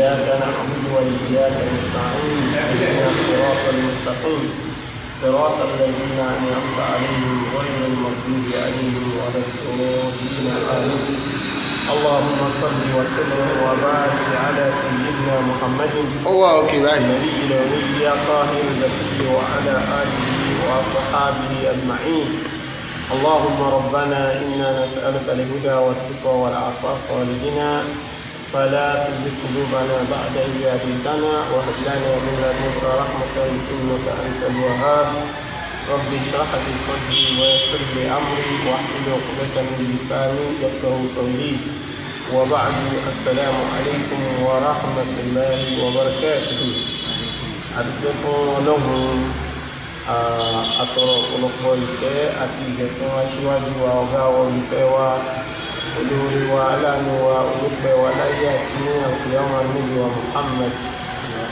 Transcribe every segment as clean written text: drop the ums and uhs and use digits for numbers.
إياك نعبد وإياك نستعين اهدنا الصراط المستقيم صراط الذين أنعمت عليهم غير المغضوب عليهم ولا الضالين. آمين. اللهم صل وسلم وبارك على سيدنا محمد Ó wà òkè báyìí. النبي الأمي الطاهر الزكي وعلى آله وصحابه أجمعين. اللهم ربنا إنا نسألك الهدى والتقى والعفاف والغنى، فلا تزغ قلوبنا بعد إذ هديتنا، وهب لنا من لدنك رحمة إنك أنت الوهاب. رب اشرح لي صدري ويسر لي أمري واحلل عقدة من لساني يفقهوا قولي. وبعد، السلام عليكم ورحمة الله وبركاته. Àdúgbò fún Ọlọ́run, àtọ̀rọ̀ ọ̀pọ̀lọpọ̀ ìfẹ́ àti ìgẹ̀ fún aṣíwájú wa, ọ̀gá wa, olùfẹ́ wa, olórí wa, aláàánú wa, olùfẹ́ wa láyé àti ní àkùyàwó, Ànábì wa Muhammad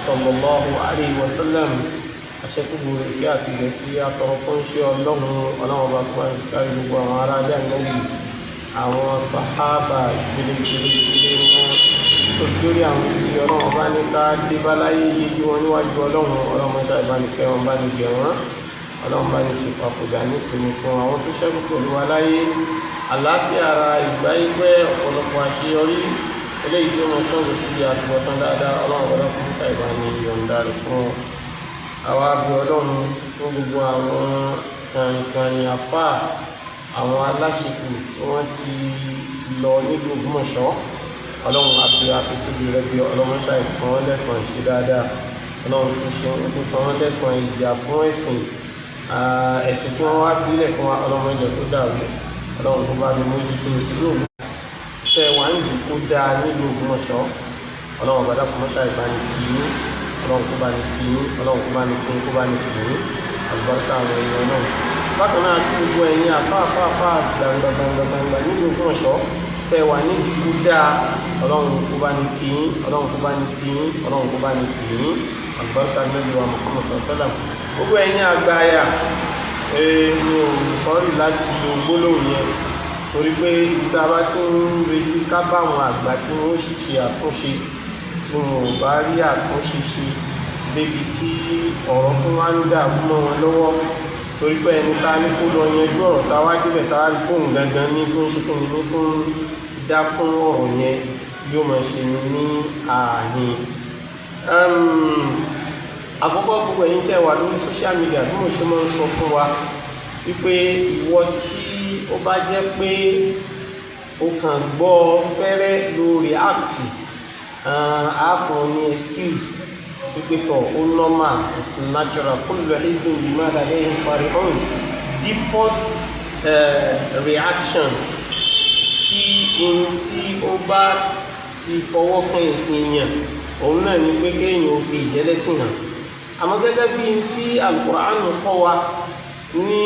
sallallahu alayhi wa sallam. Aṣẹ́kùbù ìfẹ́ àti ìgẹ̀ tí a tọrọ fún ṣé Ọlọ́run, Ọlọ́run bá kó kárí gbogbo àwọn ará ilé Ànábì, àwọn sàhábà, ìpele ìpele ìpele wọn tó dórí àwọn tí Ọlọ́run bá ní ká dé bá láyé yíyí wọn níwájú Ọlọ́run. Ọlọ́run mọ́ṣá ìbánikẹ́ wọn, bá ní gẹ̀ wọ́n. Ọlọ́run bá ní ṣe papòdà nísìnyí fún àwọn tó ṣẹ́kù pẹ̀lú wa láyé, àlàáfíà ara, ìgbà ìgbẹ́, ọ̀pọ̀lọpọ̀ àṣeyọrí eléyìí tí wọ́n tọ́jú sí àtúbọ̀tán dáadáa. Ọlọ́run bọ́lá fún mọ́ṣá ìbáni yọ̀ǹda rẹ̀ fún wọn. Àwa bí Ọlọ́run fún gbogbo àwọn kànìkànì àfáà, àwọn aláṣekù tí wọ́n ti lọ nílùú Ògbómọ̀ṣọ́. Ọlọ́run àti àfikúbi rẹ̀ bí Ọlọ́run ṣàì san wọ́n lẹ́san ṣe dáadáa. Ọlọ́run tó ṣe tó san wọ́n lẹ́san ìjà fún ẹ̀sìn, ẹ̀sìn tí wọ́n wá fílẹ̀ fún wa. Ọlọ́run ẹ̀jẹ̀ tó dàrú, Ọlọ́run tó bá mi mójútó ìlú Ògbómọ̀ṣọ́ tẹ́ wà ń jù kó dáa nílùú Ògbómọ̀ṣọ́. Ọlọ́run bàdá kò mọ́ṣá ìbáni kì í. Ọlọ́run kó bá ní kì í, Ọlọ́run kó bá ní kí, kó bá ní kì í, àlùbáríkà àwọn èèyàn náà. Bákan náà, kí gbogbo ẹ̀yin àfáàfáàfáà gbangba gbangba gbangba nílùú Ògbómọ̀ṣọ́ tẹ́ wà nídìí kó dáa, Ọlọ́run kó bá ní kì í, Ọlọ́run kó bá ní kì í, Ọlọ́run kó bá ní kì í, àlùbáríkà Nábì wa Muhammad sallam. Gbogbo ẹ̀yin àgbáyà, mi ò sọ́rí láti lo gbólóhùn yẹn, torí pé ibi tá a bá ti ń retí ká bá àwọn àgbà tí wọ́n sì ṣe àtúnṣe, tí wọn ò bá rí àtúnṣe ṣe débi tí ọ̀rọ̀ tó wá ń dàrú mọ́ wọn lọ́wọ́, torí pé ẹni tá a ní kó lọ yanjú ọ̀rọ̀, tá a wá débẹ̀, tá a rí fóun gangan ní tó ń ṣe kí ni, ní tó ń dákún ọ̀rọ̀ yẹn, yóò máa ṣe ní ní ààyè. Àkọ́kọ́, gbogbo ẹ̀yin tẹ́ wà lórí social media, bí mo ṣe máa ń sọ fún wa wípé ìwọ tí ó bá jẹ́ pé o kàn gbọ́ fẹ́rẹ́ ló react, á fún ọ ní excuse wípé tọ̀, ó normal, it's natural. Kullu hizbin bima ladayhim farihun. Default reaction sí ohun tí ó bá ti fọwọ́ kan ìsìn yàn, òun náà ni pé kéèyàn ó fi ìjẹ́lẹ́sìn hàn. Àmọ́ gẹ́gẹ́ bí n tí Al-Qur'an kọ́ wa ní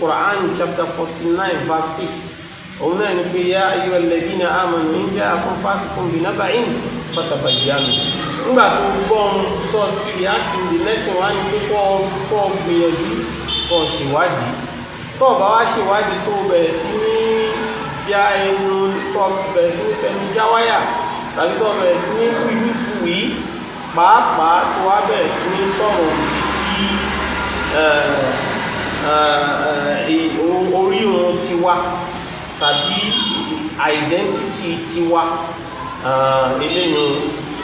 Qur'an chapter 49 verse 6, òun náà ni pé ya ayyuhal ladhina amanu in ja'akum fasiqun binaba'in fatabayyanu. Nígbà tó gbọ́ ohun tó sì react, the next one ni pé kọ́ gbìyànjú kọ́ ṣèwádìí. Tó bá wá ṣèwádìí, tó bẹ̀rẹ̀ sí ní já ẹnu, tó bẹ̀rẹ̀ sí ní fẹnu já wáyà, tàbí tó bẹ̀rẹ̀ sí ní wíwíwí, pàápàá tó wá bẹ̀rẹ̀ sí ní sọ̀rọ̀ òdì sí orírun tiwa tàbí identity tiwa, eléyìí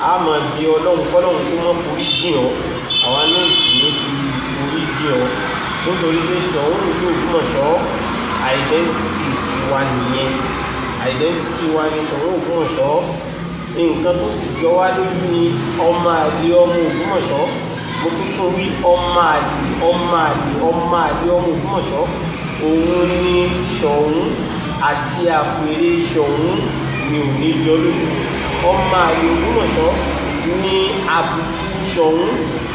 a máa bí Ọlọ́run kọ́lọ́run tó mọ́ forí jìn ọ́. Àwa náà sì ní fi orí jìn ọ́, nítorí pé Ṣọ̀ún ìlú Ògbómọ̀ṣọ́, identity tiwa nìyẹn. Identity wa ní Ṣọ̀ún Ògbómọ̀ṣọ́. Nǹkan tó sì jọ wá lójú ni ọmọ àlè ọmọ Ògbómọ̀ṣọ́. Mo tún tún wí, ọmọ àlè, ọmọ àlè, ọmọ àlè ọmọ Ògbómọ̀ṣọ́, òun ni Ṣọ̀ún àti àpèrè Ṣọ̀ún ni ò ní jọ lójú. Ọmọ àlè Ògbómọ̀ṣọ́ ní àbùkù Ṣọ̀ún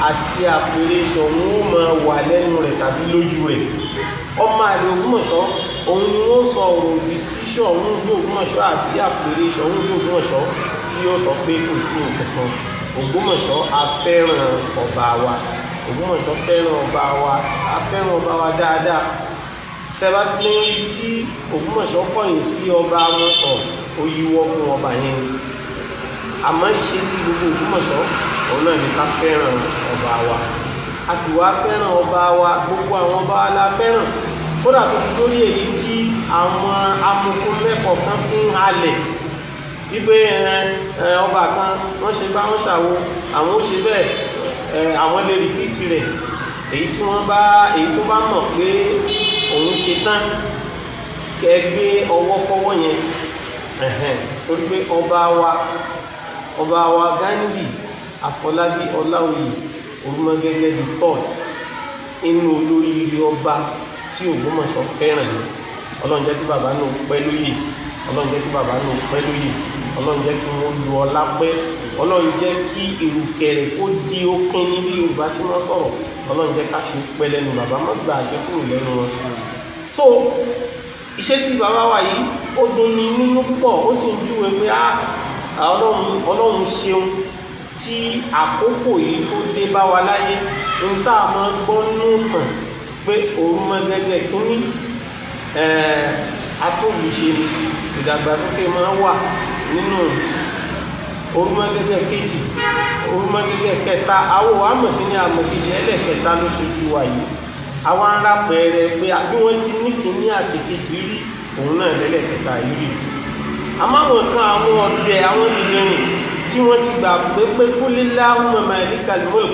àti àpèrè Ṣọ̀ún ó máa wà lẹ́nu rẹ̀ tàbí lójú rẹ̀. Ọmọ àlè Ògbómọ̀ṣọ́, òun ni wọ́n sọ ọ̀rọ̀ òdì sí Ṣọ̀ún ìlú Ògbómọ̀ṣọ́ àbí àpèrè Ṣọ̀ún ìlú Ògbómọ̀ṣọ́, tí ó sọ pé kò sí nǹkan kan. Ògbómọ̀ṣọ́, a fẹ́ràn ọba wa. Ògbómọ̀ṣọ́ fẹ́ràn ọba wa, a fẹ́ràn ọba wa dáadáa. Tẹ́ bá fi rí tí Ògbómọ̀ṣọ́ kọ̀yìn sí ọba wọn tọ̀, ó yíwọ́ fún ọba yẹn. Àmọ́ ìṣesí gbogbo Ògbómọ̀ṣọ́ òun náà ní ká fẹ́ràn ọba wa. A sì wá fẹ́ràn ọba wa, gbogbo àwọn ọba wa la fẹ́ràn, kódà tó fi lórí èyí tí àwọn amukun mẹ́kọ̀ọ́ kan fi ń halẹ̀ wípé ọba kan wọ́n ṣe bá wọ́n ṣàwo, àwọn ó ṣe bẹ́ẹ̀, àwọn lè repeat rẹ̀. Èyí tí wọ́n bá, èyí tó bá mọ̀ pé òun ṣe tán, kẹ́ gbé ọwọ́ kọ́wọ́ yẹn, torí pé ọba wa Ghandi Àfọlábí Ọláoyè Orúmọgẹ́gẹ́ the third, inú olóríire ọba tí Ògbómọ̀ṣọ́ fẹ́ràn ni. Ọlọ́run jẹ́ kí bàbá náà pẹ́ lóyè, Ọlọ́run jẹ́ kí bàbá náà pẹ́ lóyè, Ọlọ́run jẹ́ kí wọ́n lu ọlá pẹ́, Ọlọ́run jẹ́ kí ìrùkẹ̀rẹ̀ kó di ókín níbi Yorùbá tí wọ́n sọ̀rọ̀. Ọlọ́run jẹ́ ká ṣe pẹ́ lẹ́nu bàbá, má gba àṣẹ kúrò lẹ́nu wọn. So ìṣesí bàbá wa yìí, ó dùn ní nínú púpọ̀, ó sì ń júwe pé Ọlọ́run ṣeun tí àkókò yìí tó dé bá wa láyé. Ń tá a máa gbọ́ nínú tàn pé Orúmọgẹ́gẹ́ kínní atólùṣe ni, ìdàgbàsókè máa wà nínú Orúmọgẹ́gẹ́ kejì, Orúmọgẹ́gẹ́ kẹta, àwọn àmọ̀kíní àmọ̀kejì, ẹlẹ́kẹta ló ṣojú wa yìí. Àwọn ará pẹ̀rẹ̀ pé bí wọ́n ti ní kíní àti kejì rí, òun náà lẹ́lẹ́kẹta yìí rí. Àmọ́ àwọn kan, àwọn ọ̀dẹ̀, àwọn dìdìrìn tí wọ́n ti gbà pé qulillahumma malikal mulk,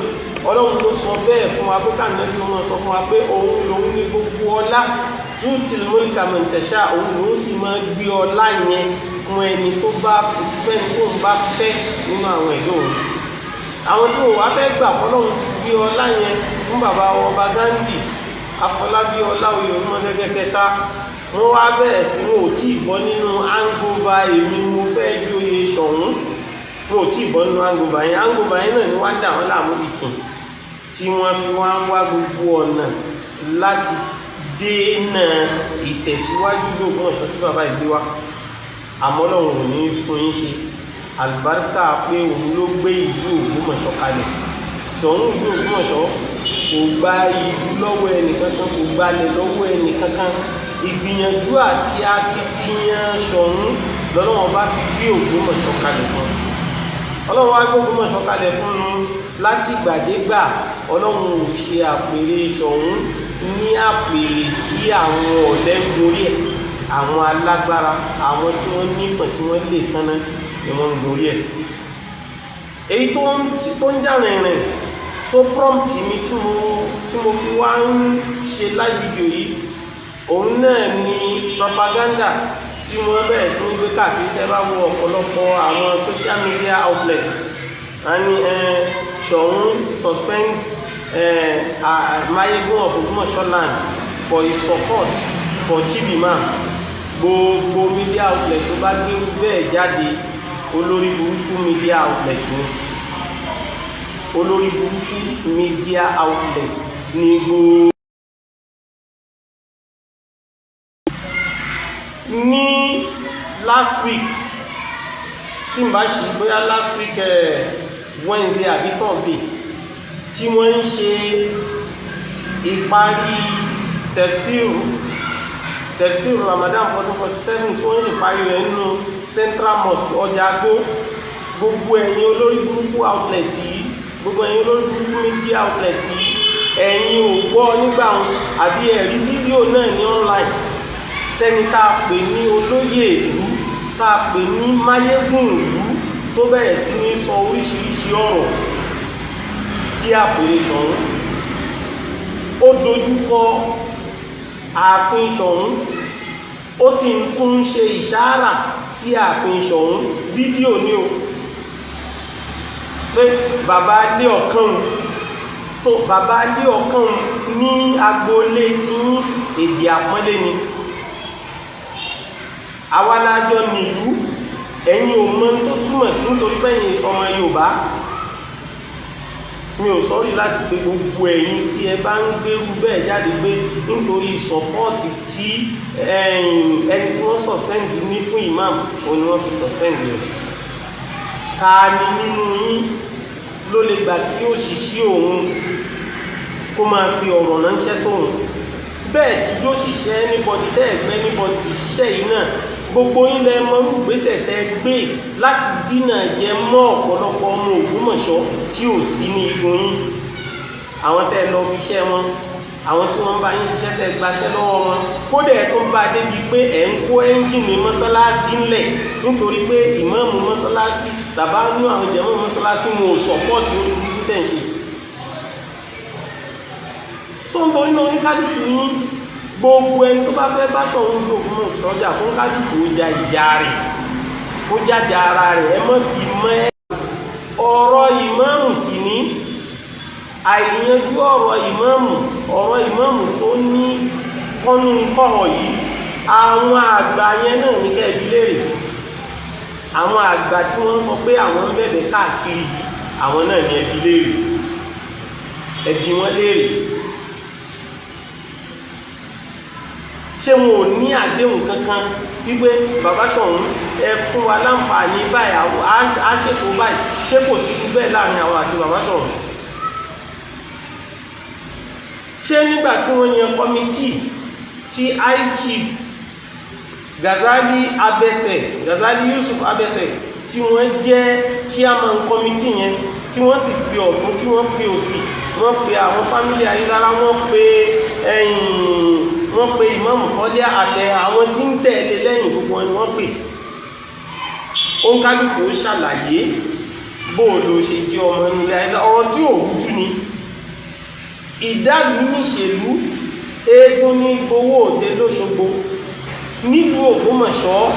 Ọlọ́run ló sọ bẹ́ẹ̀ fún wa pé káàdínlẹ́bí wọn sọ fún wa pé òun lòun ní gbogbo ọlá, tu'til mulka man tasha, òun lòun sì máa gbé ọlá yẹn fún ẹni tó bá fẹ́, tó ń bá fẹ́ nínú àwọn ẹ̀dọ́ òun. Àwọn tí wọ́n wá fẹ́ gbà fọlọ́run ti gbé ọlá yẹn fún bàbá ọba Ghandi Àfọlábí Ọláoyè Orúmọgẹ́gẹ́ kẹta, wọ́n wá bẹ̀rẹ̀ sí, wọn ò tí ì bọ́ nínú hangover èmi mo fẹ́ joyè Ṣọ̀ún, wọn ò tí ì bọ́ nínú hangover yẹn. Hangover yẹn náà ni wọ́n á dà wọ́n láàmú dì sìn, tí wọ́n fi wá ń wá gbogbo ọ̀nà láti dènà ìtẹ̀síwájú l'Ógbómọ̀ṣọ́ tí bàbá ìgbé wá. Àmọ́ Ọlọ́run ò ní fún yín ṣe. Àlùbáríkà pé òun ló gbé ìlú Ògbómọ̀ṣọ́ kalẹ̀. Ṣọ̀ún ìlú Ògbómọ̀ṣọ́ kò gba ìlú lọ́wọ́ ẹnìkankan, kò gbalẹ̀ lọ́wọ́ ẹnìkankan. Ìgbìyànjú àti akitiyan Ṣọ̀ún lọ́lọ́wọ́n bá fi gbé Ògbómọ̀ṣọ́ kalẹ̀ fún un. Ọlọ́run wá gbé Ògbómọ̀ṣọ́ kalẹ̀ fún un láti ìgbàdégbà. Ọlọ́run ò ṣe àpèrè Ṣọ̀ún ní àpèrè tí àwọn ọ̀lẹ́ ń gorí ẹ̀, àwọn alágbára, àwọn tí wọ́n nífọ̀n, tí wọ́n lè kánná ni wọ́n ń gorí ẹ̀. Èyí tó ń jà rìnrìn tó prompt mi tí mo fi wá ń ṣe live video yìí, òun náà ni propaganda tí wọ́n bẹ̀rẹ̀ sí ní gbé káàkiri. Tẹ́ bá wo ọ̀pọ̀lọpọ̀ àwọn social media outlets, a ní Ṣọ̀ún suspends Mayegun of Ògbómọ̀ṣọ́ land for his support for Chief Imam. Gbogbo media outlet tó bá gbé bẹ́ẹ̀ jáde, olórí burúkú media outlet ni, olórí burúkú media outlet ni gbogbo. Ní last week, tí n bá ṣe bóyá last week Wednesday àbí Thursday, tí wọ́n ń ṣe ìparí tefsir Ramadan 1447, tí wọ́n ń ṣe ìparí rẹ̀ nínú Central Mosque, ọjà Agbó, gbogbo ẹ̀yin olórí burúkú outlet yìí, gbogbo ẹ̀yin olórí burúkú media outlet yìí, ẹ̀yin ò gbọ́ nígbà wọn àbí ẹ̀rí fídíò náà ní online, tẹ́ni tá a pè ní olóyè ìlú, tá a pè ní máyégún ìlú, tó bẹ̀rẹ̀ sí ní sọ oríṣiríṣi ọ̀rọ̀ sí àpèrè Ṣọ̀ún. Ó dojúkọ ààfin Ṣọ̀ún, ó sì ń tún ṣe ìṣáárà sí ààfin Ṣọ̀ún. Fídíò ní o, pé bàbá lé ọ̀kan, so bàbá lé ọ̀kan ní agboolé tí èdè àpọ́nlé ni. Àwa lájọ nílùú, ẹ̀yin ò mọ̀ tó túmọ̀ sí, nítorí pẹ́yìn ìsọmọ Yorùbá. Mi ò sọ́rí láti pé gbogbo ẹ̀yin tí ẹ bá ń gbérú bẹ́ẹ̀ jáde pé nítorí support tí ẹni tí wọ́n suspend ní fún imam, òun ni wọ́n fi suspend rẹ̀. Ká ní nínú yín ló lè gbà kí òṣìṣẹ́ òun kó máa fi ọ̀rọ̀ ránṣẹ́ sóhun bẹ́ẹ̀ tí yóò ṣiṣẹ́? Anybody tẹ́ ẹ̀gbẹ́ anybody ìṣiṣẹ́ yìí náà Gbogbo ilẹ̀ mọ́rú gbésẹ̀ tẹ́ gbé láti dínà jẹ mọ́ ọ̀pọ̀lọpọ̀ ọmọ Ògbómọ̀ṣọ́ tí ò sí ní igun yín. Àwọn tẹ́ lọ fi iṣẹ́ wọn, àwọn tí wọ́n bá yín ṣiṣẹ́ tẹ́ gbaṣẹ́ lọ́wọ́ wọn, kódà ẹ̀ tó ń bá débi pé ẹ̀ ń kó ẹ́ńjìnì mọ́sálásí ńlẹ̀ nítorí pé ìmáàmù mọ́sálásí tàbá nú àwọn jẹ̀mọ́ mọ́sálásí wọn ò sọ̀pọ́ọ̀tì orí burúkú tẹ̀ ń ṣe. Tó ń torí náà oníkálùkù yín, gbogbo ẹni tó bá fẹ́ bá Ṣọ̀ún Ògbómọ̀ṣọ́ jà fún kálùkù ó ja ìjà rẹ̀, ó jájà ara rẹ̀, ẹ má fi mọ́ ẹ. Ọ̀rọ̀ ìmáàmù sì ní àìyanjú ọ̀rọ̀ ìmáàmù, ọ̀rọ̀ ìmáàmù tó ní kọ́nú kọ̀rọ̀ yìí, àwọn àgbà yẹn náà ní kẹ́ẹ̀bí léèrè. Àwọn àgbà tí wọ́n ń sọ pé àwọn ń bẹ̀bẹ̀ káàkiri yìí, àwọn náà ní ẹbí léèrè, ẹbí wọn léèrè. Ṣé wọn ò ní àdéhùn kankan wípé bàbá Ṣọ̀ún ẹ fún wa láǹfààní báyìí, á ṣètò báyìí? Ṣé kò sí bẹ́ẹ̀ láàrin àwọn àti bàbá Ṣọ̀ún? Ṣé nígbà tí wọ́n yan kọmitì tí High Chief Gazali Abẹsẹ̀, Gazali Yusuf Abẹsẹ̀, tí wọ́n jẹ́ chairman kọmitì yẹn, tí wọ́n sì pe ọ̀tún, tí wọ́n pe òsì, wọ́n pe àwọn fámílì Ayílára, wọ́n pe ẹ̀yìn, wọ́n pe ìmáàmù Kọ́lé àtẹ àwọn tí ń tẹ̀lé lẹ́yìn, gbogbo wọn ni wọ́n pè. Òǹkálùkù ṣàlàyé bó ló ṣe jẹ́ ọmọ nílé Ayílára. Ọ̀rọ̀ tí ò rújú ni. Ìdálù níṣèlú, eégún ní gbowó òde lóṣogbo. Nílùú Ògbómọ̀ṣọ́,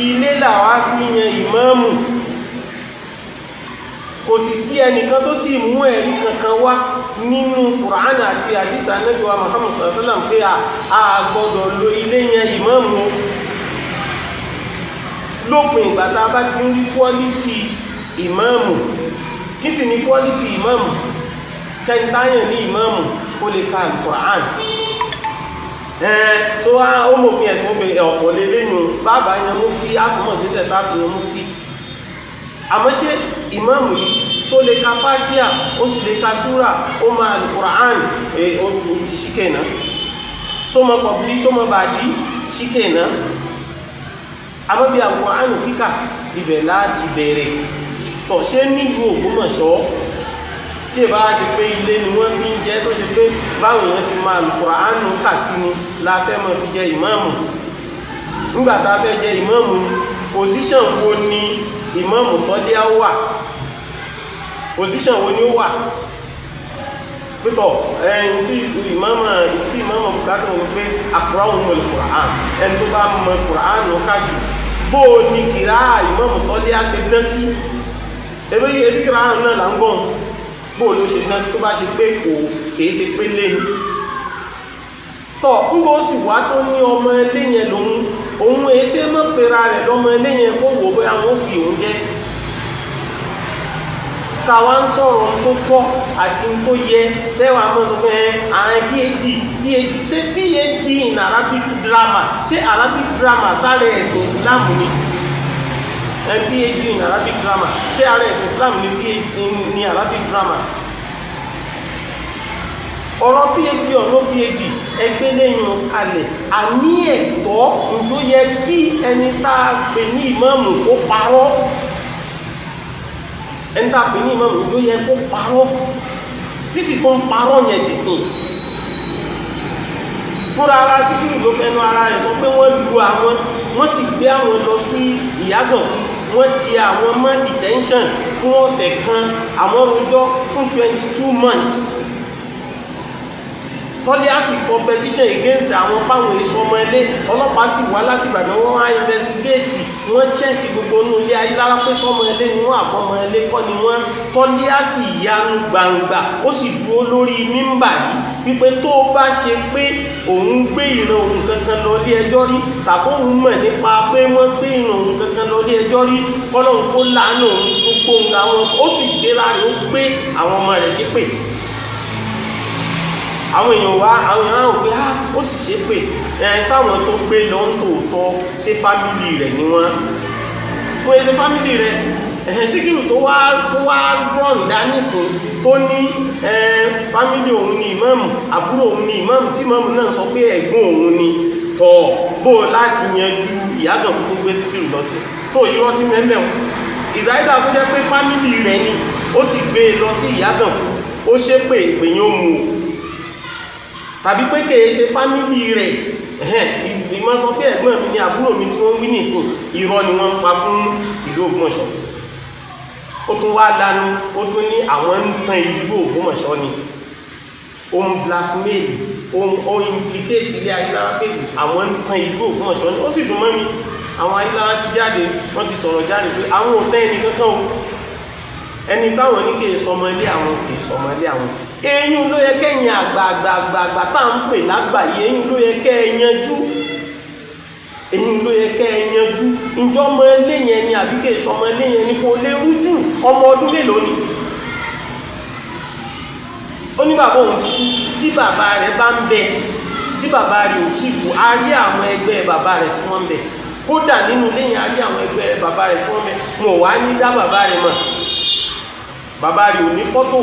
ilé làwa fi yan ìmáàmù. Kò sì sí ẹnìkan tó ti mú ẹ̀rí kankan wá nínú Kùránì àti àdísà Ànábì wa Muhammad sallallahu alaihi wasallam pé a gbọ́dọ̀ lo ilé yan ìmáàmù. Lópin ìgbà tá a bá ti ń rí kwọ́lítì ìmáàmù, kí sì ní kwọ́lítì ìmáàmù? Kẹntàyàn ní ìmáàmù ó lè ka Al-Qur'an, tó wá ó mòfin ẹ̀sìn pé ọ̀pọ̀ lè léyìn bàbá yan mufti, ápùmọ̀ gbésẹ̀ tàbí yan mufti. Àmọ́ ṣé ìmáàmù yìí tó lè ka Fátíà, ó sì lè ka súrà, ó ma Al-Qur'an, ṣíkẹ̀nà tó mọ pọ̀bí, tó mọ bàdí, ṣíkẹ̀nà. Àmọ́ bí Al-Qur'an kíkà ibẹ̀ láti bẹ̀rẹ̀. Tọ̀ ṣé nílùú Ògbómọ̀ṣọ́ tí ẹ bá ṣe pé ilé ni wọ́n fi ń jẹ́, tó ṣe pé báwọn èèyàn ti máa Al-Qur'an kà sí ni la fẹ́ mọ́ fi jẹ ìmáàmù. Nígbà tá a fẹ́ jẹ ìmáàmù, pòsíṣàn wo ni ìmáàmù tọ́lé á wà? Pòsíṣàn wo ni ó wà? Pítọ̀ ẹni tí ìmáàmù bùkátà wọn pé aqra'uhum al-Qur'an, ẹni tó bá mọ Qur'an ká jù, bó o ní kìrá ìmáàmù tọ́lé á ṣe dán sí? Ebi kìrá náà là ń gbọ́n, bó ló ṣe dán sí tó bá ṣe pé kò kìí ṣe pé lé ní. Tọ́ ń bó sì wá tó ní ọmọ ilé yẹn lòun, òun èéṣe mọ́ pera rẹ̀ lọ́mọ ilé yẹn kó wò bóyá wọ́n fi òun jẹ́. Táwa ń sọ̀rọ̀ tó tọ́ àti tó yẹ, tẹ́wàá mọ́ sọ pé àwọn PhD, ṣé PhD in Arabic drama, ṣé Arabic drama sáré ẹ̀sìn Islam ni? PhD in Arabic drama, ṣé ara ẹ̀sìn Islam ní PhD ní Arabic drama? Ọ̀rọ̀ PhD ọ̀nà PhD ẹgbẹ́ lẹ́yìn kalẹ̀. Àní ẹ̀tọ́ tó yẹ kí ẹni tá a pè ní ìmáàmù kó parọ́, ẹni tá a pè ní ìmáàmù tó yẹ kó parọ́, tí sì tó ń parọ́ yẹn dì sí. Fúnra ara Síkírù ló fẹnu ara rẹ̀ sọ pé wọ́n lu àwọn, wọ́n sì gbé àwọn lọ sí Ìyágàn, wọ́n ti àwọn mọ́ detention fún ọ̀sẹ̀ kan, àwọn rojọ́ fún 22 months. Tọ́lé á sì competition against àwọn páwọn èso ọmọ ilé. Ọlọ́pàá sì wá láti Ìbàdàn, wọ́n wá investigate, wọ́n check gbogbo inú ilé Ayílára pé sọmọ ilé ni wọ́n, àbọ̀mọ ilé kọ́ ni wọ́n. Tọ́lé á sì yanu gbangba, ó sì dúró lórí mímbà yìí wípé tó bá ṣe pé òun gbé ìran òun kankan lọ ilé ẹjọ́ rí, tàbí òun mọ̀ nípa pé wọ́n gbé ìran òun kankan lọ ilé ẹjọ́ rí, kọ́lọ́hún kó láàánú òun gbogbo nǹkan àwọn, ó sì gbéra rẹ̀, ó gbé àwọn ọmọ rẹ̀ ṣépè. Àwọn èèyàn wá, àwọn èèyàn rò pé á ó sì ṣe pé ẹ sáwọn tó gbé lọ ń tòótọ́, ṣé fámìlì rẹ̀ ni wọ́n? Wọ́n ṣe fámìlì rẹ̀. Ẹ̀hẹ̀n Síkírù tó wá rọ̀n dánísìn tó ní fámìlì òun ni ìmáàmù, àbúrò òun ni ìmáàmù, tí ìmáàmù náà sọ pé ẹ̀gbọ́n òun ni. Tọ̀ bó láti yanjú Ìyágànkú tó gbé Síkírù lọ sí. So irọ́ tí mẹ́mẹ́ o, ìzáídà kó jẹ́ pé fámìlì rẹ̀ ni ó sì gbé e lọ sí Ìyágànkú, ó ṣe pé ìpè yín ó mú o, tàbí pé kèé ṣe fámìlì rẹ̀. Ìmọ̀ sọ pé ẹ̀gbọ́n mi ni àbúrò mi tí wọ́n ń wí nìsín, irọ́ ni wọ́n ń pa fún ìlú Ògbómọ̀ṣọ́. Ó tún wá lanu, ó tún ní àwọn ń tan ìlú Ògbómọ̀ṣọ́ ni, ó ń blackmail, ó implicate ilé Ayílára pé àwọn ń tan ìlú Ògbómọ̀ṣọ́ ni. Ó sì dùn mọ́ mi, àwọn Ayílára ti jáde, wọ́n ti sọ̀rọ̀ jáde pé àwọn ò tẹ́ ẹni kankan o, ẹni táwọn ní kì í sọmọ ilé àwọn, kì í sọmọ ilé àwọn. Eyín ló yẹ kẹ́yìn àgbààgbààgbà tá à ń pè lágbàáyé, eyín ló yẹ kẹ́ ẹ yanjú, eyín ló yẹ kẹ́ ẹ yanjú. Ǹjọ́ ọmọ ilé yẹn ni àbí kì í sọmọ ilé yẹn ni? Kò lè rújú. Ọmọ ọdún mélòó ni? Ó ní bàbá òun ti kú. Tí bàbá rẹ̀ bá ń bẹ, tí bàbá rẹ̀ ò tí kú, a rí àwọn ẹgbẹ́ bàbá rẹ̀ tí wọ́n ń bẹ. Kódà nínú ilé yẹn, a rí àwọn ẹgbẹ́ bàbá rẹ̀ tí wọ́n ń bẹ. Wọn ò wá ní dá bàbá rẹ̀ mọ̀. Bàbá rẹ̀ ò ní fọ́tò,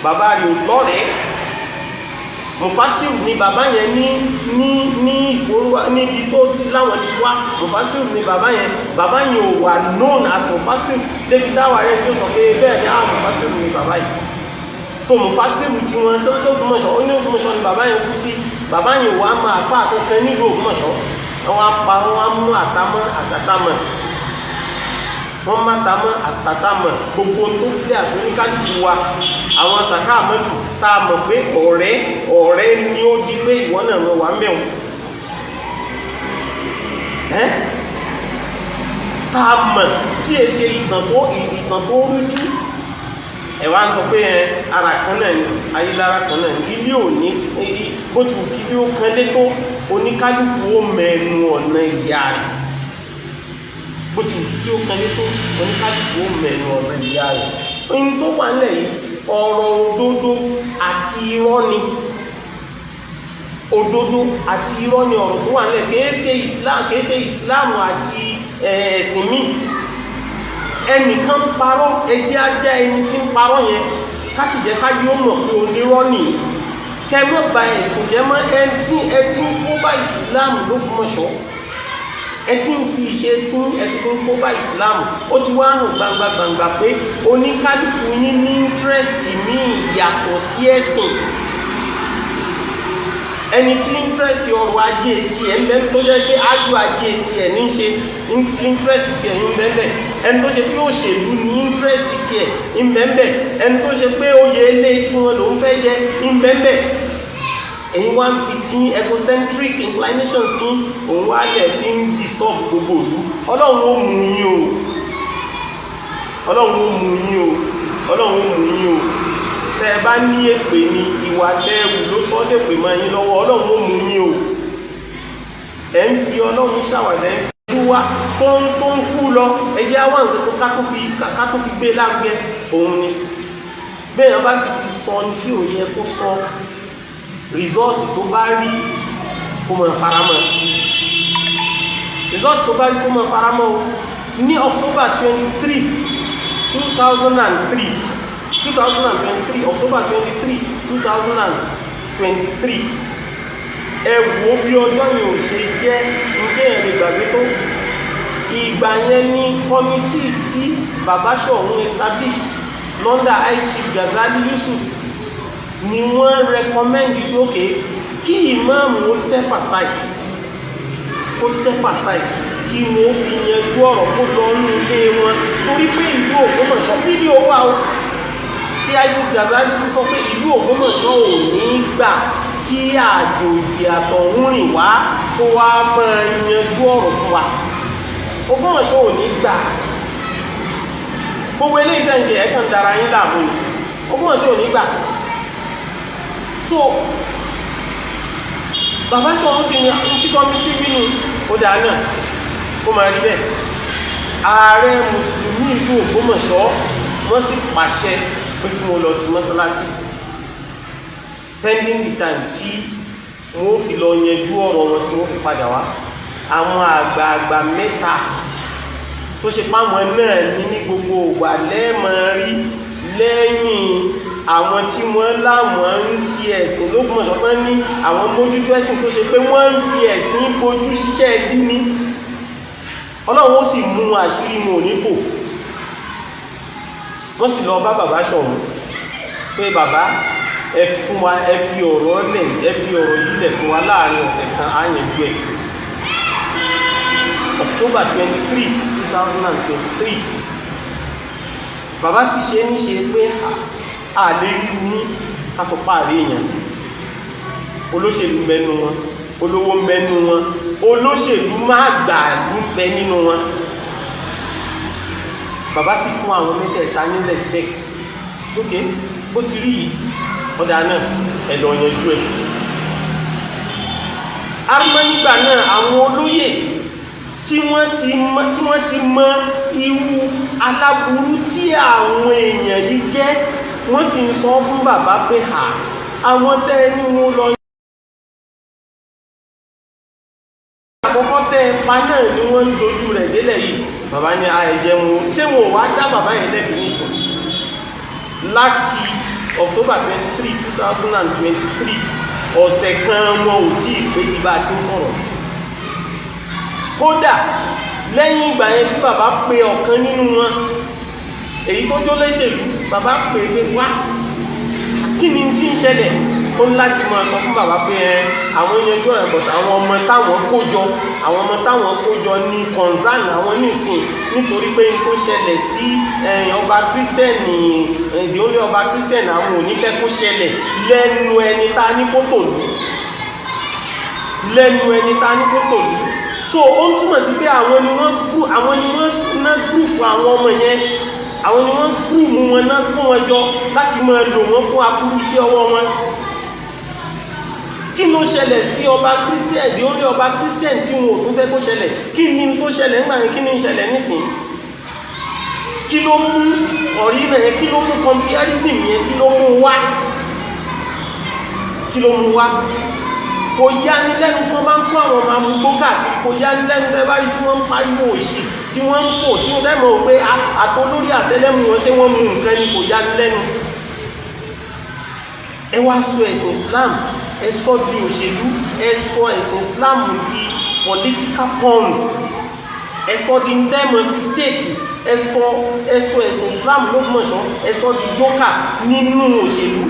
bàbá rẹ̀ ò lọ́rẹ̀ẹ́. Mufasiru ni bàbá yẹn ní ìfowó níbi tó ti láwọn ti wá. Mufasiru ni bàbá yẹn. Bàbá yẹn ò wà known as Mufasiru débi táwa rẹ̀ tí ó sọ pé bẹ́ẹ̀ ni, àwọn Mufasiru ni bàbá yìí. So Mufasiru tí wọn tó tó Ògbómọ̀ṣọ́, ó ní Ògbómọ̀ṣọ́ ni bàbá yẹn kú sí. Bàbá yẹn wà á máa fà kankan nílùú Ògbómọ̀ṣọ́. Wọn á pa, wọn á mú àtàmọ́ àtàtàmọ́, wọ́n má tamọ́ àtàtàmọ̀. Gbogbo tó kílẹ̀ àti oníkálùkù wa, àwọn sàká àmọ́dù tá a mọ̀ pé ọ̀rẹ́ ọ̀rẹ́ ni, ó di pé ìwọ náà lọ wà ń bẹ̀wọ̀n ẹ́ tá a mọ̀ tí è ṣe ìtàn tó rújú. Ẹ̀ wá ń sọ pé ẹ ara kan náà ni, Ayílára kan náà ni. Ilé òní bó ti wù kí ilé ó kan lé tó, oníkálùkù ó mẹ́nu ọ̀nà ìyá rẹ̀. Bó ti wù kí ó kan lé tó, oníkálùkù ó mẹ́nu ọ̀nà ìyá rẹ̀. Ohun tó wà nílẹ̀ yìí, ọ̀rọ̀ òdodo àti irọ́ ni, òdodo àti irọ́ ni ọ̀rọ̀ tó wà nílẹ̀. Kìí ṣe Islam, kìí ṣe Islam àti ẹ̀sìn míì. Ẹnìkan ń parọ́, ẹjẹ́ ajá ẹni tí ń parọ́ yẹn, ká sì jẹ́ ká yóò mọ̀ pé onírọ́ nìyí. Kẹmọ́ ba ẹ̀sìn jẹ́ mọ́. Ẹ tí ń kó bá Islam l'Ógbómọ̀ṣọ́, ẹ tí ń fi ìṣe tí ẹ ti fi ń kó bá Islam. Ó ti wá hàn gbangba gbangba pé oníkálùkù yín ní interest míì yàtọ̀ sí ẹ̀sìn. Ẹni tí interest ọrọ̀ ajé tiẹ̀ ń bẹ, tó jẹ́ pé ájú ajé tiẹ̀ ní ṣe, interest tiẹ̀ ń bẹ bẹ́ẹ̀. Ẹni tó ṣe pé òṣèlú ní interest tiẹ̀ ń bẹ bẹ́ẹ̀. Ẹni tó ṣe pé oyè ilé tí wọn lòún fẹ́ jẹ ń bẹ bẹ́ẹ̀. Èyí wá ń fi tí egocentric inclinations tí òun wá lẹ̀ fi ń disturb gbogbo ìlú. Ọlọ́run ó mú yín o, Ọlọ́run ó mú yín o, Ọlọ́run ó mú yín o. Tẹ́ ẹ bá ní èpè ní ìwà tẹ́ẹ̀wù ló sọ dèpè mọ́ yín lọ́wọ́. Ọlọ́run ó mú yín o. Ẹ̀ ń fi Ọlọ́run ṣàwàdà, ẹ̀ ń fi wá tó ń kú lọ. Ẹ jẹ́ àwọn nǹkan ká tó fi gbé lárugẹ òun ni. Bẹ́ẹ̀ bá sì ti sọ ní tí ò yẹ kó sọ, result tó bá rí, kó mọ̀ faramọ́. Result tó bá rí, kó mọ̀ faramọ́ o. Ní October 23, 2003, 2023, October 23, 2023, ẹ wo bí ọjọ́ yẹn ò ṣe jẹ́ ǹjẹ́ ẹ̀ lè gbàgbé tó. Ìgbà yẹn ní committee tí bàbá Ṣọ̀ún establish London, High Chief Ghazali Yusuf, ni wọ́n recommend pé okay, kí ìmáàmù ó step aside, kó step aside, kí wọ́n fi yanjú ọ̀rọ̀, kó lọ nínú ilé wọn, torí pé ìlú Ògbómọ̀ṣọ́, fídíò wà ó tí High Chief Ghazali ti sọ pé ìlú Ògbómọ̀ṣọ́ ò ní gbà kí àjòjì àtọ̀húnrìn wá kó wá máa yanjú ọ̀rọ̀ fún wa. Ògbómọ̀ṣọ́ ò ní gbà. Gbogbo eléyìí tẹ́ ń ṣe, ẹ̀kan dára yín láàmú ni. Ògbómọ̀ṣọ́ ò ní gbà. So bàbá Ṣọ̀ún sì ní tí committee wínú, ó dáa náà, ó máa rí bẹ́ẹ̀. Ààrẹ mùsùlùmí ìlú Ògbómọ̀ṣọ́, wọ́n sì pàṣẹ pé kí wọ́n lọ ti mọ́sálásí pending the time tí wọ́n fi lọ yanjú ọ̀rọ̀ wọn, tí wọ́n fi padà wá. Àwọn àgbààgbà mẹ́ta tó ṣe páwọn náà ní ní gbogbo ògbà lẹ́ẹ̀mọ̀ rí lẹ́yìn. Àwọn tí wọ́n láwọn ń ṣe ẹ̀sìn l'Ógbómọ̀ṣọ́ tán ní àwọn mójútó ẹ̀sìn, tó ṣe pé wọ́n ń fi ẹ̀sìn bojú ṣiṣẹ́ bí ní, Ọlọ́run ó sì mú àṣírí wọn ò ní bò. Wọ́n sì lọ bá bàbá Ṣọ̀ún pé, "Bàbá, ẹ fún wa, ẹ fi ọ̀rọ̀ lẹ̀, ẹ fi ọ̀rọ̀ yìí lẹ̀ fún wa, láàrin ọ̀sẹ̀ kan á yanjú ẹ̀." October 23, 2023, bàbá sì ṣe ní ṣe pé a lè rí ní kásọpá àrí èèyàn. Olóṣèlú mẹ́nu wọn, olówó mẹ́nu wọn, olóṣèlú má gbà ló ń bẹ nínú wọn. Bàbá sì fún àwọn mẹ́tẹ̀ẹ̀ta ní respect. Ok, bó ti rí yìí, ọ̀dà náà, ẹ lọ yanjú ẹ̀. Arúgbó nígbà náà, àwọn olóyè tí wọ́n ti mọ irú aláburú tí àwọn èèyàn yìí jẹ́, wọ́n sì ń sọ fún bàbá pé à àwọn tẹ́ ní wọn lọ àkọ́kọ́ tẹ́ ẹ pa náà ni wọ́n ń dojú rẹ̀ délẹ̀ yìí. Bàbá ní àìjẹun, ṣé wọn ò wá dá bàbá yẹn lẹ́bi nísìn? Láti October 23, 2023, ọ̀sẹ̀ kan wọn ò tí ì pé di bá a ti ń sọ̀rọ̀. Kódà lẹ́yìn ìgbà yẹn tí bàbá pe ọ̀kan nínú wọn, èyí tó jó léṣèlú, bàbá pè é pé, "Wá, kí ni tí ń ṣẹlẹ̀?" Ó ní láti máa sọ fún bàbá pé ẹ àwọn yanjú ọ̀rẹ́, but àwọn ọmọ táwọn kó jọ ní concern àwọn nísìn, nítorí pé n tó ṣẹlẹ̀ sí ọba Kírísítẹ́nì, the only ọba Kírísítẹ́nì, àwọn ò ní fẹ́ kó ṣẹlẹ̀ lẹ́nu ẹni tá a ní kó tòlú, lẹ́nu ẹni tá a ní kó tòlú. So ó ń túmọ̀ sí pé àwọn ni wọ́n ná group àwọn ọmọ yẹn, àwọn ni wọ́n group wọn náà, kó wọn jọ láti máa lò wọ́n fún aburú iṣẹ́ ọwọ́ wọn. Kí ló ṣẹlẹ̀ sí ọba Christian, the only ọba Christian, tí wọn ò tún fẹ́ kó ṣẹlẹ̀? Kí ni tó ṣẹlẹ̀ nígbà yẹn? Kí ni ń ṣẹlẹ̀ nísìn? Kí ló mú ọ̀rí náà yẹn? Kí ló mú comparison yẹn? Kí ló mú wá? Kí ló mú wá? Kò yá ní lẹ́nu tí wọ́n bá ń kó àwọn ọmọ amúgbó káàkiri. Kò yá ní lẹ́nu tẹ́ bá rí tí wọ́n ń pariwo òṣì, tí wọ́n ń fò, tí wọ́n lẹ́mọ̀ pé àtolórí àtẹlẹ́mù wọn, ṣé wọ́n mú nǹkan ni? Kò yá ní lẹ́nu. Ẹ wá sọ ẹ̀sìn Islam, ẹ sọ di òṣèlú, ẹ sọ ẹ̀sìn Islam di political pawn, ẹ sọ di ndẹ́mọ̀ fi stake, ẹ sọ ẹ̀sìn Islam l'Ógbómọ̀ṣọ́, ẹ sọ di joker nínú òṣèlú.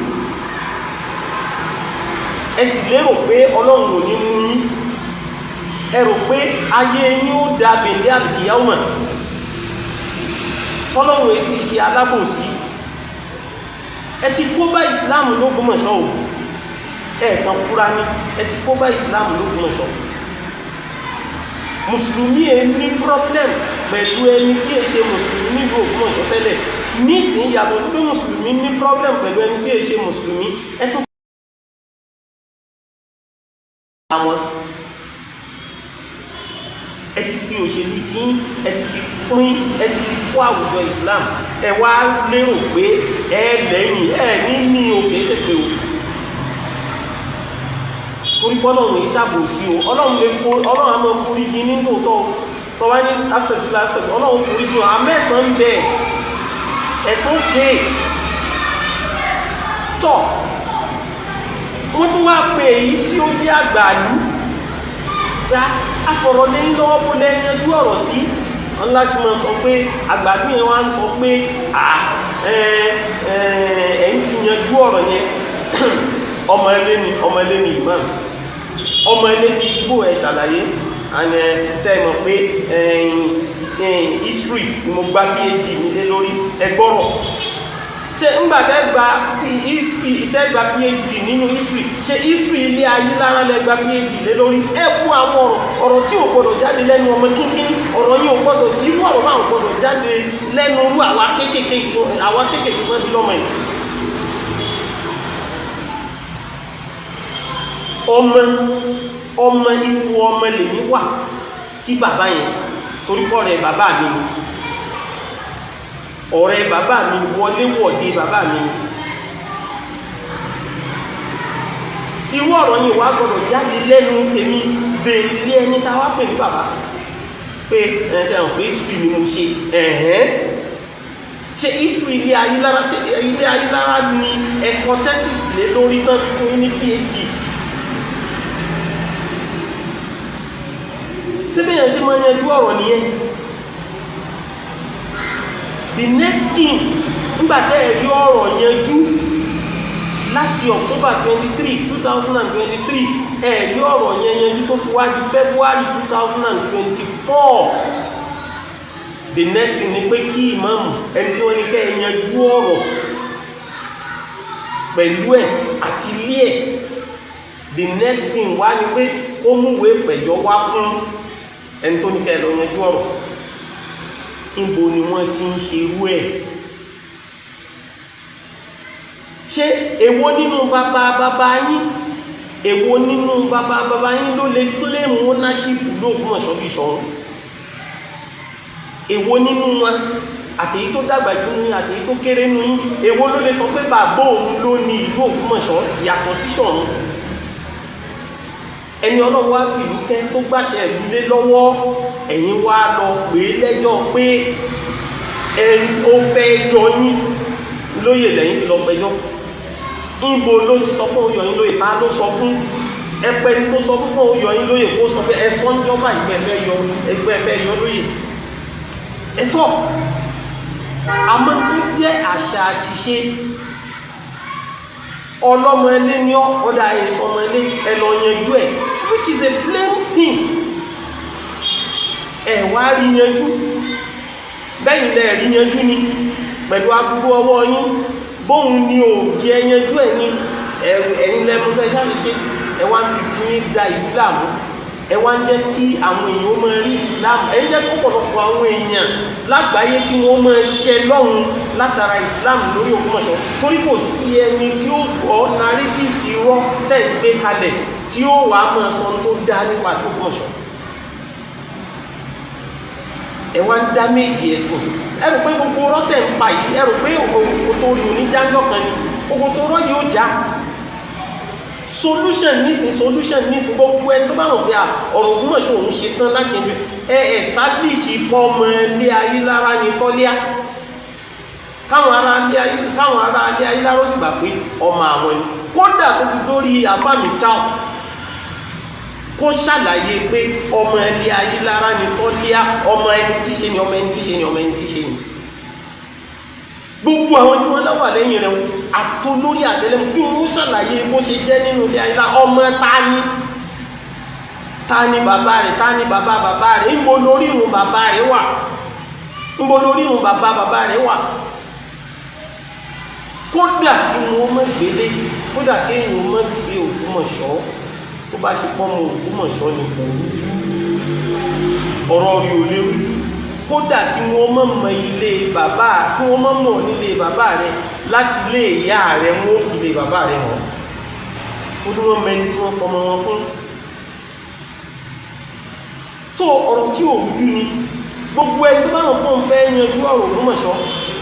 Ẹ sì lérò pé Ọlọ́run ò ní mú yín. Ẹ rò pé ayé yín ó da bèlé àlùkìyáwó mọ̀. Ọlọ́run èsì ṣe alábòsí. Ẹ ti kó bá Ìsìláàmù l'Ógbómọ̀ṣọ́ o. Ẹ kàn fúra ní ẹ ti kó bá Ìsìláàmù l'Ógbómọ̀ṣọ́. Mùsùlùmí ẹ ní problem pẹ̀lú ẹni tí ẹ ṣe mùsùlùmí nílùú Ògbómọ̀ṣọ́ tẹ́lẹ̀. Nísìnyí, yàtọ̀ sí pé mùsùlùmí ní problem pẹ̀lú ẹni tí ẹ ṣe mùsùlùmí, ẹ tún àwọn ẹ ti fi òṣèlú tí ẹ ti fi pín, ẹ ti fi kó àwùjọ Islam. Ẹ wá lérò pé ẹ lẹ́yìn ẹ ní òkè ṣe pé o, torí pé Ọlọ́run yìí ṣàbòsí o. Ọlọ́run lè fún, Ọlọ́run á máa forí jìn ní tòótọ́ o. Tó bá ní asẹ̀fìlà asẹ̀fìlà, Ọlọ́run forí jìn. Àmẹ́sàn ń bẹ, ẹ̀sùn ké tọ̀. Wọ́n tún wá pé èyí tí ó jẹ́ àgbàlú gba afọ̀rọ̀lẹ́yìn lọ́wọ́ bó lẹ́yìn ẹjú ọ̀rọ̀ sí wọ́n láti máa sọ pé àgbàlú yẹn wá ń sọ pé ẹ̀yìn ti yanjú ọ̀rọ̀ yẹn. Ọmọ ilé ni, ọmọ ilé ni imam, ọmọ ilé bíi tí bó ẹ ṣàlàyé. And ṣe é mọ̀ pé history ni mo gba PhD mi lé lórí? Ẹgbọ́rọ̀, ṣé ńgbà tẹ́ gba history, tẹ́ gba PhD nínú history, ṣé history ilé ayé lára lẹ gba PhD lé lórí? Ẹ kú àwọn ọ̀rọ̀, ọ̀rọ̀ tí ò gbọdọ̀ jáde lẹ́nu ọmọ kínkín. Ọ̀rọ̀ yìí ò gbọdọ̀, irú ọ̀rọ̀ máa ò gbọdọ̀ jáde lẹ́nu irú àwa kéékèèké, àwa kéékèèké wọ́n bí lọ́mọ yìí. Ọmọ ọmọ ipò ọmọ lèmi wà sí bàbá yẹn, torí kọ́ rẹ̀ bàbá mi ni, ọ̀rẹ́ bàbá mi, wọléwọ̀de bàbá mi ni. Irú ọ̀rọ̀ yìí wá gbọ́dọ̀ jáde lẹ́nu tèmi bèèlé ẹni tá wá pè ní bàbá pé ẹ̀ṣẹ̀ hàn pé history ni mo ṣe. Ẹ̀hẹ́n, Ṣe history ilé Ayílára, ṣe ilé Ayílára ni ẹ̀kọ́ thesis lé lórí tán fún yín ní PhD? Ṣé bẹ́yàn ṣe máa yanjú ọ̀rọ̀ nìyẹn? The next thing, nígbà tẹ́ ẹ̀ rí ọ̀rọ̀ yanjú láti October 23, 2023, ẹ̀ rí ọ̀rọ̀ yẹn yanjú tó fi wá di February 2024. The next thing ni pé kí ìmáàmù, ẹni tí wọ́n ní kẹ́ ẹ yanjú ọ̀rọ̀ pẹ̀lú ẹ̀ àti ilé ẹ̀, the next thing wá ni pé ó múwèé pẹ̀jọ́ wá fún ẹni tó ní kẹ́ ẹ lọ yanjú ọ̀rọ̀. Níbo ni wọ́n ti ń ṣerú ẹ̀? Ṣé èwo nínú bàbá bàbá yín, èwo nínú bàbá bàbá yín ló lè claim ownership l'Ógbómọ̀ṣọ́ bí Ṣọ̀ún? Èwo nínú wọn, àtèyí tó dàgbà jù ní àtèyí tó kéré nínú yín, èwo ló lè sọ pé bàbá òun ló ní ìlú Ògbómọ̀ṣọ́ yàtọ̀ sí Ṣọ̀ún? Ẹni Ọlọ́run wá fìlú kẹ́ tó gbàṣẹ ìlú lé lọ́wọ́, ẹ̀yin wá lọ pè é lẹ́jọ́ pé ẹni ó fẹ́ yọ yín lóyè lẹ́yìn fi lọ pẹjọ́. Níbo ló ti sọ pé ó yọ yín lóyè? Ta ló sọ fún ẹpẹ ní tó sọ fún pé ó yọ yín lóyè kó sọ pé ẹ sọ ń jọba ìgbẹ́ fẹ́ yọ, ẹgbẹ́ fẹ́ yọ lóyè, ẹ sọ. Àmọ́ tó jẹ́ àṣà àti ṣe ọlọ́mọ ẹlé ní ọ̀dà ẹ̀sọ́mọ ẹlé, ẹ lọ yanjú ẹ̀, which is a plain thing. Ẹ wá rí yanjú bẹ́yìn lẹ́ rí yanjú ni pẹ̀lú aburú ọwọ́ yín, bóun ni ò jẹ́ yanjú ẹ̀ ní ẹ̀yin lẹ́nu fẹ́ ṣáà ṣe. Ẹ wá ń fi ti yín da ìlú láàmú, ẹ wá ń jẹ́ kí àwọn èèyàn máa rí Islam, ẹ ń jẹ́ kí ọ̀pọ̀lọpọ̀ àwọn èèyàn lágbàáyé kí wọ́n máa ṣẹ lọ́hùn látara Islam lórí Ògbómọ̀ṣọ́, torí kò sí ẹni tí ó gbọ́ narratives irọ́ tẹ̀ ń gbé kalẹ̀ tí ó wàá máa sọ tó dá nípa Ògbómọ̀ṣọ́. Ẹ wá ń dá méjì ẹ̀sìn. Ẹ rò pé gbogbo rọ́tẹ̀ ń pa yìí, ẹ rò pé òkò tó rí oníjájọ́ kan ni, òkò tó rọ́ yìí ó já. Solution nísìn, solution nísìn, gbogbo ẹni tó bá mọ̀ pé ọ̀rọ̀ Ògbómọ̀ṣọ́ òun ṣe tán láti ẹni ẹ establish ipò ọmọ ilé Ayílára ní tọ́líà, káwọn ará ilé Ayílára ó sì gbà pé ọmọ àwọn ni. Kódà tó fi dórí àfáàmì táwọn kó ṣàlàyé pé ọmọ ilé Ayílára ní tọ́líà, ọmọ ẹni tí ṣe ni, ọmọ ẹni tí ṣe ni, ọmọ ẹni tí ṣe ni. Gbogbo àwọn tí wọ́n láwà lẹ́yìn rẹ̀ àtolórí àtẹlẹ́mù kí wọ́n ṣàlàyé bó ṣe jẹ́ nínú ilé Ayílára. Ọmọ ta ni, ta ni bàbá rẹ̀, ta ni bàbá bàbá rẹ̀, ńbo lórí ìrun bàbá rẹ̀ wà, ńbo lórí ìrun bàbá bàbá rẹ̀ wà. Kódà kí wọ́n má gbélé, kódà kí èèyàn má gbé Ògbómọ̀ṣọ́, tó bá ṣe pọ́nmọ Ògbómọ̀ṣọ́ ni kò rújú, ọ̀rọ̀ rí ò lè rújú. Kódà kí wọ́n má mọ ilé bàbá, kí wọ́n má mọ̀ nílé bàbá rẹ̀, láti ilé ìyá rẹ̀ wọ́n fi ilé bàbá rẹ̀ hàn. Ó ní wọ́n mẹni tí wọ́n fọmọ wọn fún. So ọ̀rọ̀ tí ò rújú ni. Gbogbo ẹni tó bá wọn pọ̀ ń fẹ́ yanjú ọ̀rọ̀ Ògbómọ̀ṣọ́,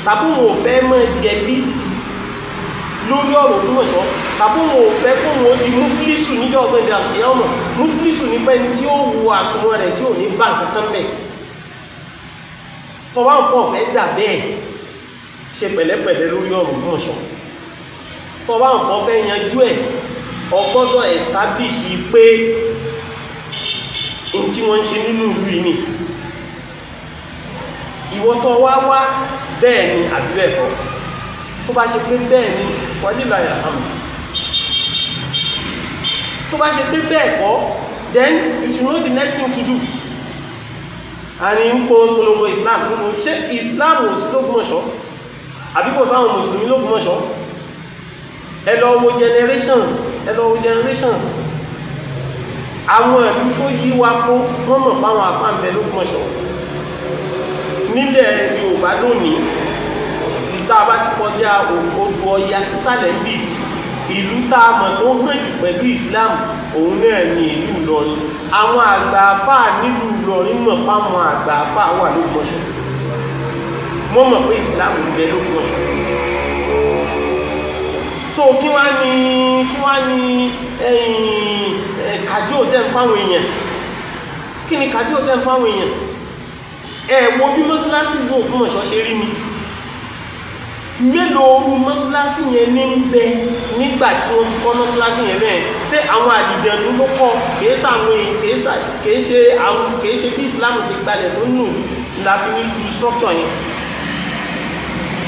tàbí wọn ò fẹ́ máa jẹ̀bi lórí ọ̀rọ̀ Ògbómọ̀ṣọ́, tàbí wọn ò fẹ́ kó wọn di múfílísù níjọ́ ọ̀gbẹ́ni àlùkìyámọ̀. Múfílísù ní pẹ́ni tí ó wu àsùnwọ̀n rẹ̀ tí ò ní bá nǹkan kan bẹ̀. Tọ́wá ń pọ̀ fẹ́ dà bẹ́ẹ̀, ṣe pẹ̀lẹ́pẹ̀lẹ́ lórí ọ̀rọ̀ Ògbómọ̀ṣọ́. Tọ́wá ń pọ̀ fẹ́ yanjú ẹ̀, o gbọ́dọ̀ establish pé n tí wọ́n ń ṣe nínú ìlú yìí ni. Ìwọ tó wá wá bẹ́ẹ̀ ni àbí bẹ́ẹ̀ kọ́? Tó bá ṣe pé bẹ́ẹ̀ ni, wàlílà alhamdu. Tó bá ṣe pé bẹ́ẹ̀ kọ́, then you should know the next thing to do. Àní ń polongo Islam. Ṣé Islam ò sí l'Ógbómọ̀ṣọ́? Àbí kò sáwọn mùsùlùmí l'Ógbómọ̀ṣọ́? Ẹ lọ wo generations, ẹ lọ wo generations. Àwọn ìlú tó yí wa kó, wọ́n mọ̀ páwọn àfáà ń bẹ l'Ógbómọ̀ṣọ́. Nílẹ̀ Yorùbá lónìí, tá a bá ti kọjá odò Ọya sísàlẹ̀ ń bì, ìlú tá a mọ̀ tó hàn jù pẹ̀lú Islam, òun náà ni ìlú Ìlọrin. Àwọn àgbà àfáà nílùú Ìlọrin mọ̀ páwọn àgbà àfáà wà l'Ógbómọ̀ṣọ́. Wọ́n mọ̀ pé Islam ń bẹ l'Ógbómọ̀ṣọ́. So kí wá ní kàjó tẹ́ ń fáwọn èèyàn? Kí ni kàjó tẹ́ ń fáwọn èèyàn? Ẹ wo bí mọ́sálásí ìlú Ògbómọ̀ṣọ́ ṣe rí ni. Mélòó orú mọ́sálásí yẹn ní ń bẹ nígbà tí wọ́n fi kọ́ mọ́sálásí yẹn bẹ́ẹ̀? Ṣé àwọn àdìjẹ̀nu ló kọ́? Kìí ṣàwọn kìí ṣe àwọn, kìí ṣe bí Islam ṣe gbalẹ̀ tó nù la fi ní lu structure yẹn.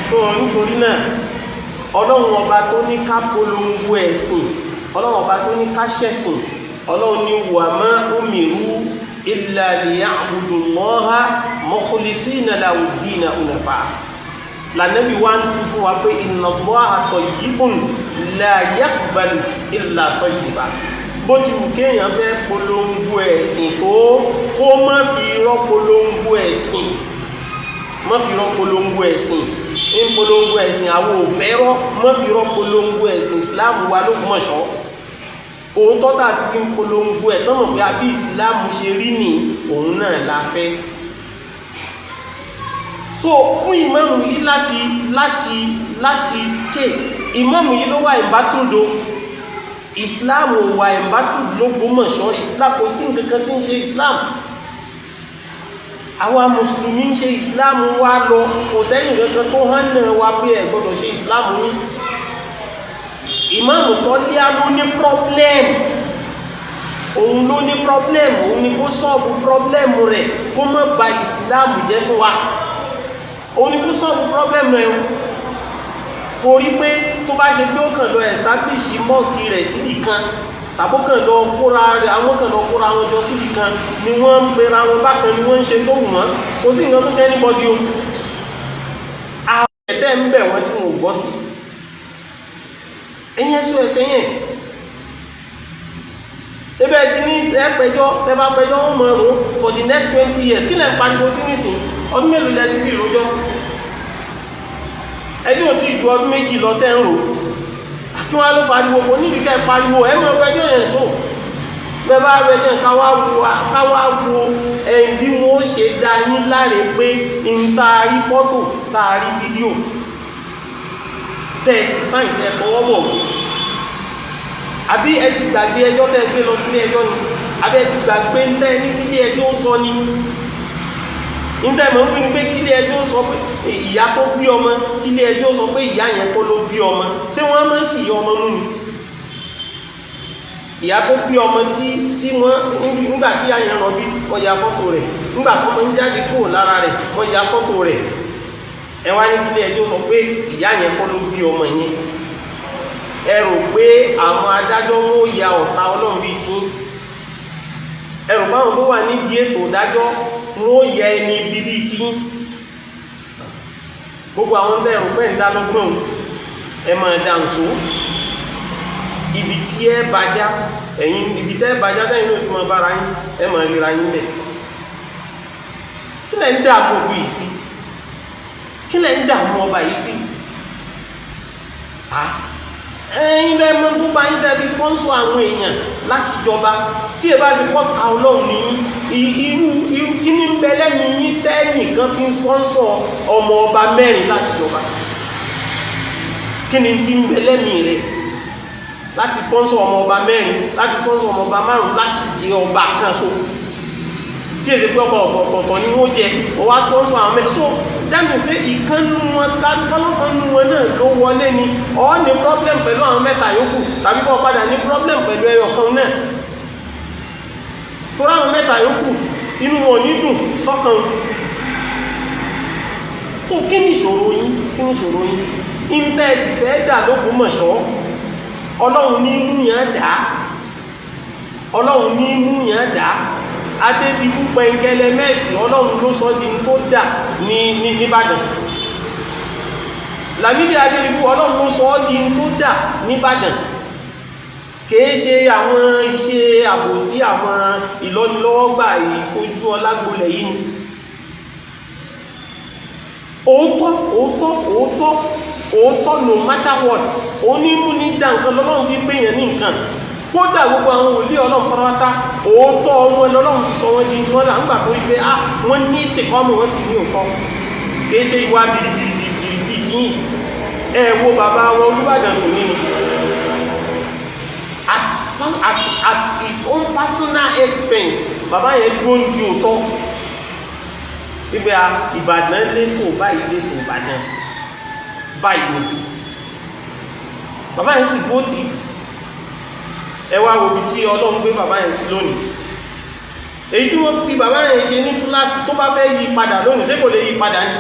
So nítorí náà, Ọlọ́run Ọba tó ní ká polongo ẹ̀sìn, Ọlọ́run Ọba tó ní ká ṣẹ̀sìn, Ọlọ́run ní وما أمروا إلا ليعبدوا الله مخلصين له الدين حنفاء. Lànàbí wá ń tú fún wa pé إن الله طيب لا يقبل إلا طيبا. Bó ti wù kéèyàn fẹ́ polongo ẹ̀sìn tó, kó má fi irọ́ polongo ẹ̀sìn, má fi irọ́ polongo ẹ̀sìn. Ń polongo ẹ̀sìn, àwọn òfẹ́rọ́, má fi irọ́ polongo ẹ̀sìn Islam wa l'Ógbómọ̀ṣọ́. Òótọ́ tá a ti fi ń polongo ẹ̀ tọ́mọ̀ pé àbí Islam ṣe rí ní òun náà la fẹ́. So fún ìmáàmù yìí láti stay, ìmáàmù yìí ló wà embattled o. Islam ò wà embattled l'Ógbómọ̀ṣọ́. Islam, kò sí nǹkan tí ń ṣe Islam. Àwa mùsùlùmí ń ṣe Islam wa lọ. Kò sẹ́yìn kankan tó hàn náà wá pé ẹ gbọ́dọ̀ ṣe Islam ní. Ìmáàmù tó líá ló ní problem, òun ló ní problem. Òun ni kó solve problem rẹ̀, kó má ba Islam jẹ́ fún wa. Òun ni kó solve problem rẹ̀ o, torí pé tó bá ṣe pé ó kàn lọ establish mosque rẹ̀ síbì kan, tàbó kàn lọ kóra rẹ̀, àwọn kàn lọ kóra wọn jọ síbì kan ni wọ́n ń pera wọn bákan ni wọ́n ń ṣe tó wù wọ́n, kò sí nǹkan tó kẹ́ anybody o. Àwọn ẹ̀tẹ́ ń bẹ̀ wọ́n tí wọ́n gbọ́ sí ẹ̀yẹn sọ ẹ̀sẹ̀ yẹn ebe ti ní ẹpẹjọ́. Tẹ́bá pẹjọ́, wọ́n mọ̀ ẹ̀rọ for the next 20 years. Kí lẹ̀ ń pariwo sí nísìn? Ọdún mélòó lẹ ti fi ìrojọ́? Ẹjọ́ tí ju ọdún 2 lọ tẹ́ ń rò. Kí wọ́n ló fariwo? Kò nídìí kẹ́ pariwo. Ẹ mọ̀ ẹjọ́ yẹn sọ bẹ́ẹ̀ bá rẹ̀ jẹ́ káwá wo ẹ̀yìn bí wọ́n ṣe dá yín láre pé n taari fọ́tò, taari fídíò, tẹ́ẹ̀sì sign, tẹ́ fọwọ́ bọ̀. Àbí ẹ ti gbàgbé ẹjọ́ tẹ́ gbé lọ sílé ẹjọ́ ni? Àbí ẹ ti gbàgbé tẹ́ ní kílé ẹjọ́ sọ ni? Níta mọ̀ ń wí ni pé kílé ẹjọ́ sọ pé ìyá tó bí ọmọ, kílé ẹjọ́ sọ pé ìyá yẹn kọ́ ló bí ọmọ. Ṣé wọ́n máa ń sì yọ ọmọ mú ni? Ìyá tó bí ọmọ tí wọ́n, nígbà tí ìyá yẹn rọbí, wọ́n ya fọ́tò rẹ̀. Nígbà tó máa ń jáde kúrò lára rẹ̀, wọ́n ya fọ́tò rẹ̀. Ẹ wá ní kílé ẹjọ́ sọ pé ìyá yẹn kọ́ ló bí ọmọ yẹn. Ẹ rò pé àwọn adájọ́ wọn ó ya ọ̀tá Ọlọ́run bíi tí? Ẹ rò pé àwọn tó wà nídìí ètò ìdájọ́ wọn ó yẹ ẹni bíbí tí? Gbogbo àwọn tẹ́ ẹ̀rù pẹ́ ń dá lọ́gbọ̀n, ẹ máa dá nsó ibi tí ẹ bá já ẹ̀yìn, ibi tẹ́ ẹ bá já tẹ́yìn náà tí máa bára yín, ẹ máa ríra yín bẹ̀. Kí lẹ̀ ń dààmú òkú yìí sí? Kí lẹ̀ ń dààmú ọba yìí sí? Ẹ̀yin lẹ́ mọ̀ gbogbo ayé tẹ́ fi sponsor àwọn èèyàn láti jọba. Tí ẹ bá ṣe pọ́ta Ọlọ́run ní irú irú kí ní ń bẹ lẹ́nu yín tẹ́nìkan fi ń sponsor ọmọ ọba mẹ́rin láti jọba? Kí ni tí ń bẹ lẹ́mìí rẹ̀ láti sponsor ọmọ ọba mẹ́rin, láti sponsor ọmọ ọba márùn, láti jẹ ọba kan so, tí èsì pé ọba ọ̀tọ̀ọ̀tọ̀ ni wọ́n jẹ? Ó wá sponsor àwọn mẹ́rin. So that means pé ìkànnú wọn, kálọ́kànnú wọn náà ló wọlé ni ọ ní problem pẹ̀lú àwọn mẹ́ta yòókù, tàbí kọ́ padà ní problem pẹ̀lú ẹyọ kan náà, tó ráwọn mẹ́ta yòókù inú wọn ní dùn sọ́kàn. So kí ni ìṣòro yín? Kí ni ìṣòro yín? Intẹ́sì fẹ́ dà l'Ógbómọ̀ṣọ́, Ọlọ́run ní mú yàn dá, Ọlọ́run ní mú yàn dá. Adédìbú pẹ̀ǹkẹlẹ mẹ́sì, Ọlọ́run ló sọ di tó dà ní nìbàdàn. Lámídì Adédìbú, Ọlọ́run ló sọ di tó dà nìbàdàn. Kìí ṣe àwọn iṣẹ́ àbòsí, àwọn ìlọ́nilọ́wọ́gbà, ìfojú ọlágbolẹ̀ yìí ni. Òótọ́, òótọ́, òótọ́, òótọ́, no matter what, onímú ní dá nǹkan lọ́lọ́run fi péyàn ní nǹkan. Kódà gbogbo àwọn wòlíì Ọlọ́run pátápátá, òótọ́ wọn lọ́lọ́run fi sọ wọ́n di tí wọ́n là ń gbà tó wípé ah, wọ́n ní ìsìnkọ́mù, wọ́n sì ní òótọ́. Kìí ṣe ìwà bìrìbìrìbìrì tí yìí. Ẹ wo bàbá wọn Olúbàdàn tó nínú, at his own personal expense, bàbá yẹn dúró ń di òótọ́ wípé a Ìbàdàn létò báyìí, létò Ìbàdàn. Báyìí ni bàbá yẹn sì gbó tì. Ẹ wá wo ibi tí Ọlọ́run gbé bàbá yẹn sí lónìí. Èyí tí wọ́n fi bàbá yẹn ṣe ní túláàsì, tó bá fẹ́ yí padà lónìí, ṣé kò lè yí padà ní?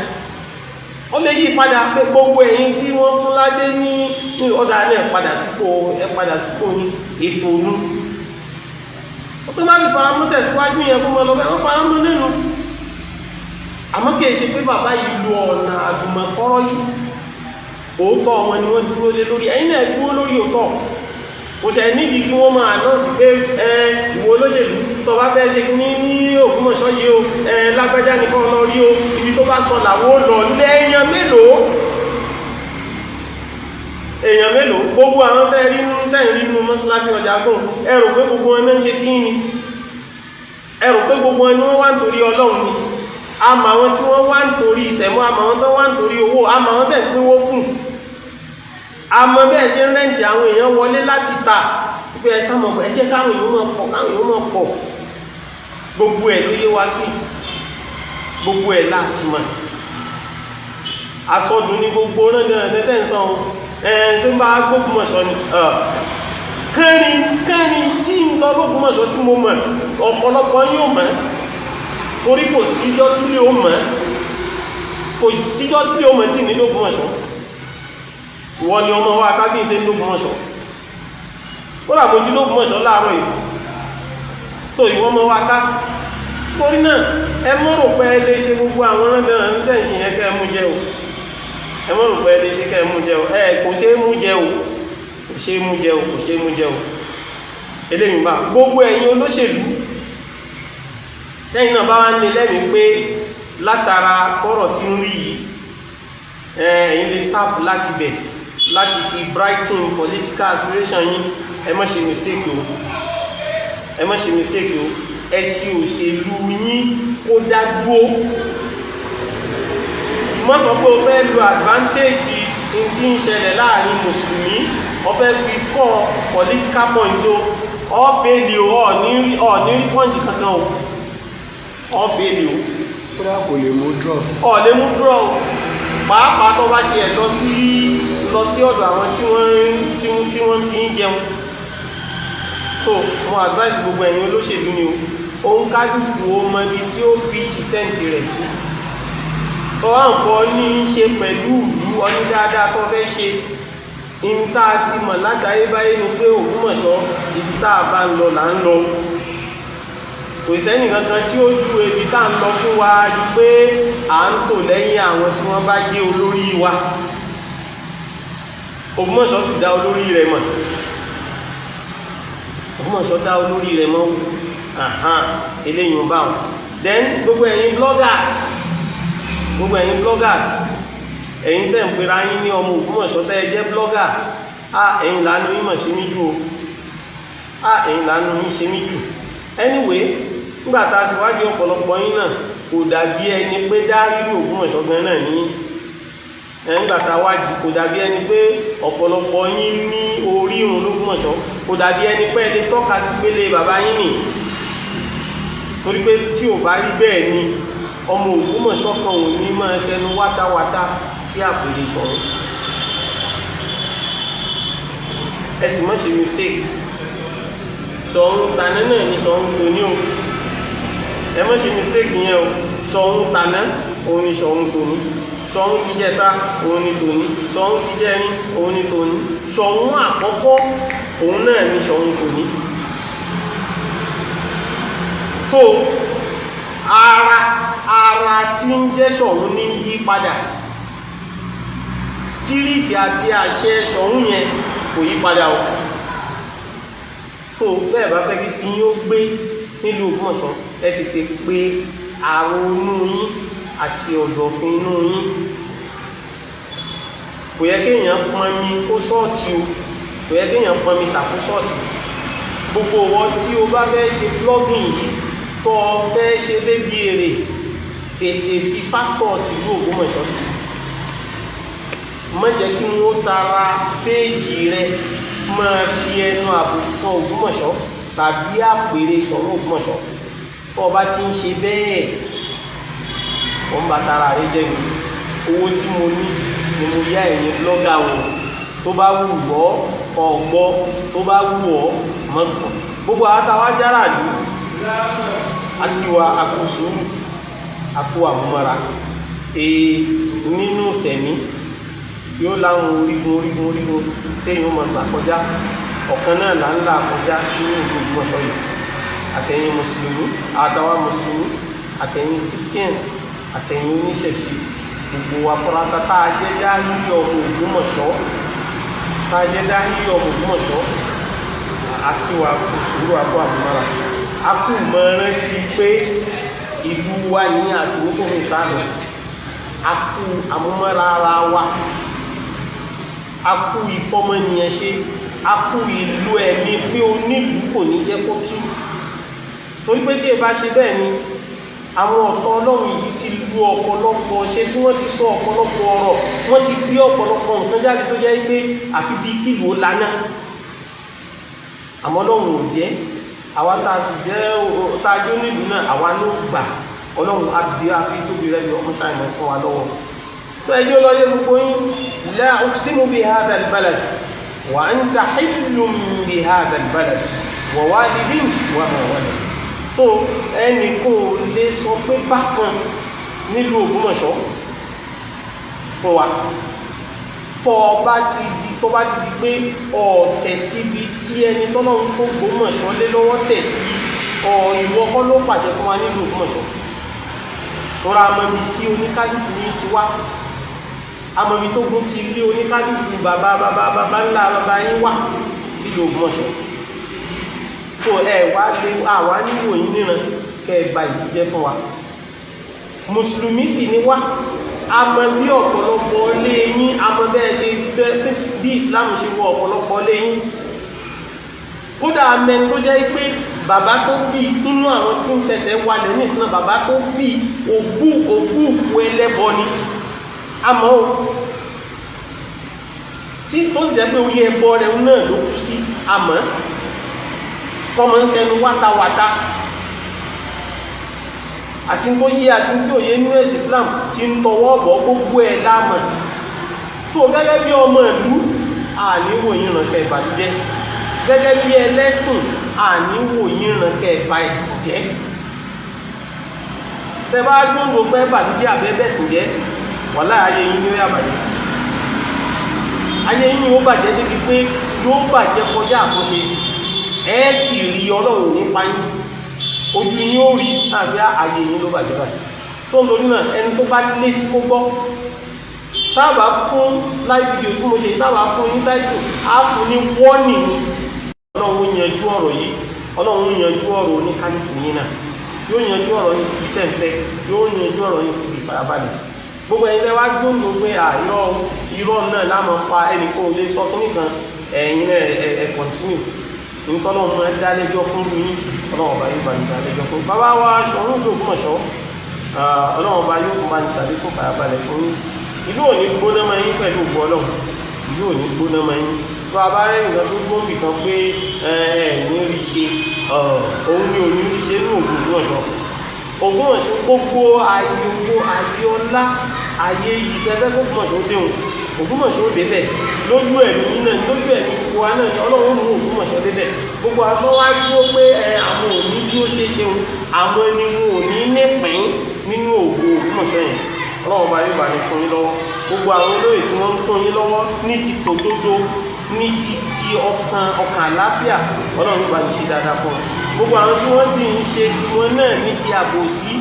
Ó lè yí padà pé gbogbo ẹ̀yin tí wọ́n fún ládé ní ọ̀dà náà, padà sípò, ẹ padà sípò ní ètò ònú. Ó tó bá sì faramọ́ tẹ̀síwájú yẹn, kó mọ́ lọ bẹ́ẹ̀, wọ́n faramọ́ nínú. Àmọ́ kìí ṣe pé bàbá yìí lo ọ̀nà àgùnmọ̀kọ́rọ́ yìí. Òótọ́ wọn ni wọ́n dúró lé lórí. Ẹ̀yin náà dúró lórí òótọ́. Kò ṣẹ̀ nídìí kí wọ́n máa announce pé ẹ ìwọ olóṣèlú tó bá fẹ́ ṣe ní ní Ògbómọ̀ṣọ́ yìí o, ẹ lágbájá nìkan lọ rí o, ibi tó bá sọ làwọn ó lọ. Lẹ́yìn mélòó, èèyàn mélòó? Gbogbo àwọn tẹ́ rí nínú mọ́sálásí ọjà gùn, ẹ rò pé gbogbo wọn náà ń ṣe tí ní? Ẹ rò pé gbogbo wọn ni wọ́n wá ń torí Ọlọ́run ni? Àmọ́ àwọn tí wọ́n wá ń torí ìsẹ̀mú, àmọ́ àwọn tó wá ń torí owó, àmọ́ àwọn tẹ̀ ń pínwó fún, àmọ́ bẹ́ẹ̀ ṣe ń rent àwọn èèyàn wọlé láti ta pé ẹ sámọ̀ ẹ jẹ́ káwọn èèyàn máa pọ̀, káwọn èèyàn máa pọ̀. Gbogbo ẹ̀ ló yé wa sí, gbogbo ẹ̀ láàsìmọ̀. Asọ́dún ní gbogbo náà tẹ́tẹ́ ń sàn ẹ̀ ṣe ń bá gbókùmọ̀ṣọ́ ni. Kẹrin kẹrin tí ń lọ lÓgbómọ̀ṣọ́ tí mo mọ̀, ọ̀pọ̀lọpọ̀ yóò mọ̀, torí kò síjọ́ tí lè ó mọ̀, kò síjọ́ tí lè ó mọ̀ tí ní lÓgbómọ̀ṣọ́. Ìwọ ni ọmọ wa kábíyèsí lÓgbómọ̀ṣọ́. Kódà mo jí lÓgbómọ̀ṣọ́ láàárọ̀ yìí. So ìwọ ọmọ wa ká. Torí náà, ẹ mọ́ rò pé ẹ lè ṣe gbogbo àwọn rándanràn tẹ́ ń ṣe yẹn kẹ́ ẹ mú jẹ o. Ẹ mọ́ rò pé ẹ lè ṣe kẹ́ ẹ mú jẹ o. Ẹ kò ṣe é mú jẹ o, kò ṣe é mú jẹ o, kò ṣe é mú jẹ o. Eléyìí bá gbogbo ẹ̀yin olóṣèlú lẹ́yìn náà bá wá ní lẹ́mìí pé látara kọ́rọ̀ tí ń rí yìí, ẹ̀yin lè tap láti bẹ̀ láti fi brighten political aspiration yín, ẹ má ṣe mistake o, ẹ má ṣe mistake o. Ẹ ṣe òṣèlú yín kó dá dúró. Má sọ pé o fẹ́ lo advantage in tí ń ṣẹlẹ̀ láàrin mùsùlùmí, o fẹ́ fi score political point o. Ọ fail o. Ọ ní rí point kankan o. Ọ fail o. Kódà kò lè mú draw. Ọ lè mú draw o, pàápàá tó bá tiẹ̀ lọ sí ọ̀dọ̀ àwọn tí wọ́n fi ń jẹun. So mo advice gbogbo ẹ̀yin olóṣèlú ni o, òun kálukú ó mọ ibi tí ó pitch tent rẹ̀ sí. Tó wá nǹkan ní í ṣe pẹ̀lú ìlú ọní dáadáa tó fẹ́ ṣe, in tá a ti mọ̀ látayébáyé ni pé Ògbómọ̀ṣọ́, ibi tá a bá ń lọ là ń lọ. Kò sẹ́nì kankan tí ó ju ibi tá à ń lọ fún wa ju pé à ń tò lẹ́yìn àwọn tí wọ́n bá jẹ́ olórí wa. Ògbómọ̀ṣọ́ sì dá olórí rẹ̀ mọ̀. Ògbómọ̀ṣọ́ dá olórí rẹ̀ mọ̀. Àhán, eléyìí ń bá wọn. Then gbogbo ẹ̀yin bloggers, gbogbo ẹ̀yin bloggers, ẹ̀yin tẹ́ ń pera yín ní ọmọ Ògbómọ̀ṣọ́ tẹ́ ẹ jẹ́ blogger, á ẹ̀yin làánú yín mọ̀ ṣe mí jù o. Á ẹ̀yin làánú yín ṣe mí jù. Anyway, nígbà tá a sì wádìí ọ̀pọ̀lọpọ̀ yín náà, kò dàbí ẹni pé dá rírì Ògbómọ̀ṣọ́ gan náà ní. Nígbà tá a wádìí, kò dàbí ẹni pé ọ̀pọ̀lọpọ̀ yín ní orírun lÓgbómọ̀ṣọ́. Kò dàbí ẹni pé ẹ lè tọ́ka sí pélé bàbá yín nì, torí pé tí ò bá rí bẹ́ẹ̀ ni, ọmọ Ògbómọ̀ṣọ́ kan ò ní máa ṣẹnu wátawàta sí àpèrè Ṣọ̀ún. Ẹ sì má ṣe mistake, Ṣọ̀ún tàná náà ní Ṣọ̀ún tòní o. Ẹ má ṣe mistake yẹn o. Ṣọ̀ún tàná òun ni Ṣọ̀ún tòní, Ṣọ̀ún ti jẹta òun ni tòní, Ṣọ̀ún ti jẹrin òun ni tòní, Ṣọ̀ún àkọ́kọ́ òun náà ni Ṣọ̀ún tòní. So ara tí ń jẹ́ Ṣọ̀ún ní yí padà. Spirit àti àṣẹ Ṣọ̀ún yẹn kò yí padà o. So bẹ́ẹ̀ bá fẹ́ kí tí yín ó gbé nílùú Ògbómọ̀ṣọ́, ẹ tètè pé àrùn inú yín àti ọ̀dọ̀fin inú yín. Kò yẹ kéèyàn pọnmi kó short o, kò yẹ kéèyàn pọnmi tà kó short. Gbogbo wọn tí o bá fẹ́ ṣe blogging yìí, tó o fẹ́ ṣe débi èrè, tètè fi factor tìlú Ògbómọ̀ṣọ́ sí. Má jẹ́ kí wọ́n tara péèjì rẹ máa fi ẹnu àbùkù kan Ògbómọ̀ṣọ́ tàbí àpèrè Ṣọ̀ún Ògbómọ̀ṣọ́. Tó o bá ti ń ṣe bẹ́ẹ̀, wọ́n bá tara rẹ jẹ́. Ní owó tí mo ní Ni mo yá ẹ̀yin blogger wọn, tó bá wù ọ́ ọgbọ́, tó bá wù ọ́ mọ́gbọ̀n. Gbogbo àwọn táwa jára lù akíwa, akú sùúrù, akú àmúmọ́ra. Ee, nínú sẹ̀mí yóò láwọn orígun orígun orígun téèyàn máa gbà kọjá. Ọ̀kan náà là ń là kọjá nínú ìlú Ògbómọ̀ṣọ́ yìí. Àtẹ̀yin mùsùlùmí, àtàwa mùsùlùmí, àtẹ̀yin Christians, àtẹ̀yin oníṣẹ̀ṣe, gbogbo wa pátá tá a jẹ́ dáhìí ọmọ Ògbómọ̀ṣọ́, tá a jẹ́ dáhìí ọmọ Ògbómọ̀ṣọ́, akíwa kò sùúrù, akó àmúmára, akú mọ́ rántí pé ìlú wa ní àsìkò tó ń ta lọ. Akú àmúmára ara wa, akú ìfọmọnìyàn ṣe, akú ìlú ẹ̀mí pé onílùú kò ní jẹ́ kó tú. Torí pé tí ẹ bá ṣe bẹ́ẹ̀ ni àwọn ọ̀tọ̀ Ọlọ́run yìí ti lu ọ̀pọ̀lọpọ̀ ṣe sí, wọ́n ti sọ ọ̀pọ̀lọpọ̀ ọ̀rọ̀, wọ́n ti gbé ọ̀pọ̀lọpọ̀ nǹkan jáde tó jẹ́ pé àfi bí kílù ó laná. Àmọ́ Ọlọ́run ò jẹ́. Àwa tá a sì jẹ́ tá a jẹ́ onílùú náà, àwa ló gbà. Ọlọ́run á bí a fi tóbi rẹ̀ bí ọkùn ṣàìmọ̀ fún wa lọ́wọ́. Tó ẹjọ́ lọ yẹ gbogbo yín. La uqsimu bi hadha al-balad wa anta hillun bi hadha al-balad wa walidin wa ma walad. So ẹnì kò lè sọ pé bákan nílùú Ògbómọ̀ṣọ́ fún wa. Tó bá ti di, tó bá ti di pé ọ̀tẹ̀ síbi tí ẹni tọ́lọ́run tó Ògbómọ̀ṣọ́ lé lọ́wọ́ tẹ̀ sí ọ, ìwọ kọ́ ló pàṣẹ fún wa nílùú Ògbómọ̀ṣọ́. Tọ́ra amọ̀bi tí oníkálukú yín ti wá, amọ̀bi tó gún ti lé oníkálukú bàbá bàbá bàbá ńlá bàbá yín wá sílùú Ògbómọ̀ṣọ́. Tó ẹ wá lé àwa níwò yín níran kẹ́ ẹ gba ìlú jẹ́ fún wa. Mùsùlùmí sì ni wá. A mọ̀ bí ọ̀pọ̀lọpọ̀ lé yín, a mọ̀ bẹ́ẹ̀ ṣe bí Islam ṣe wọ ọ̀pọ̀lọpọ̀ lé yín. Kódà amẹ tó jẹ́ pé bàbá tó bí nínú àwọn tí ń fẹsẹ̀ walẹ̀ ní ìsinà, bàbá tó bí òkú òkú òkú ẹlẹ́bọ ni. Àmọ́ o tí tó sì jẹ́ pé orí ẹbọ rẹ̀ náà ló kú sí. Àmọ́ tọmọ ń sẹnu wátawàta àti tó yé àti tí ò yé nínú ẹ̀sìn Islam tí ń tọwọ́ bọ̀, gbogbo ẹ̀ láàmà. Tó gẹ́gẹ́ bí ọmọ ìlú, àníwò yín rànkẹ́ ìbànújẹ́. Gẹ́gẹ́ bí ẹlẹ́sìn, àníwò yín rànkẹ́ ìbà ẹ̀sìn jẹ́. Tẹ bá gbóngbò pé ìbànújẹ́ àbẹ́bẹ̀sìn jẹ́, wàláhì ayé yín ni ó yà bàjẹ́. Ayé yín ni ó bàjẹ́ débi pé yóò bàjẹ́ kọjá àkóṣe. Ẹ sì rí Ọlọ́run nípa yín, ojú yín ó rí àbí ayé yín ló bàjẹ́ bàjẹ́. Tó ń torí náà, ẹni tó bá létí kó gbọ́. Tábà fún live video tí mo ṣe, tábà fún ní title, á fún ní warning ni. Ọlọ́run yanjú ọ̀rọ̀ yìí. Ọlọ́run yanjú ọ̀rọ̀ oníkálukú yín náà, yóò yanjú ọ̀rọ̀ yín síbi tẹ́ǹfẹ́, yóò yanjú ọ̀rọ̀ yín síbi ìfarabalẹ̀. Gbogbo ẹ̀yin tẹ́ wá gbóǹdó pé irọ́ irọ́ náà láàmú pa, ẹnì kó lè sọ kíní kan, ẹ̀yin náà ẹ̀ continue. Nǹkan náà máa dá lẹ́jọ́ fún yín. Ọlọ́run ọba yóò bá ní dá lẹ́jọ́ fún bàbá wa Ṣọ̀ún ìlú Ògbómọ̀ṣọ́. Ọlọ́run ọba yóò bá ní ṣàlékún farabalẹ̀ fún yín. Ìlú ò ní gbóná máa yín pẹ̀lú ògbó Ọlọ́run. Ìlú ò ní gbóná máa yín. Tó a bá rẹ́ nǹkan tó gbóǹbì kan pé ẹ ní rí ṣe, òun ni ò ní rí ṣe ní Ògbómọ̀ṣọ́. Ògbómọ̀ṣọ́, gbogbo ayé, gbogbo ayé ọlá ayé yìí tẹ́fẹ́ Ògbómọ̀ṣọ́ déhùn, Ògbómọ̀ṣọ́ ó débẹ̀ lójú ẹ̀mí náà, lójú ẹ̀mí gbogbo wa náà ni Ọlọ́run mú Ògbómọ̀ṣọ́ débẹ̀. Gbogbo àwọn wá dúró pé ẹ àwọn òní tí ó ṣeé ṣeun, àwọn ni wọn ò ní nípìn nínú ògo Ògbómọ̀ṣọ́ yẹn. Ọlọ́run bá yóò bá ní fún yín lọ́wọ́. Gbogbo àwọn olóyè tí wọ́n ń kún yín lọ́wọ́ ní ti tòdodo, ní ti ti ọkàn ọkàn àlàáfíà, Ọlọ́run yóò bá ní ṣe dáadáa fún wọn. Gbogbo àwọn tí wọ́n sì ń ṣe tiwọn náà ní ti àbòsí,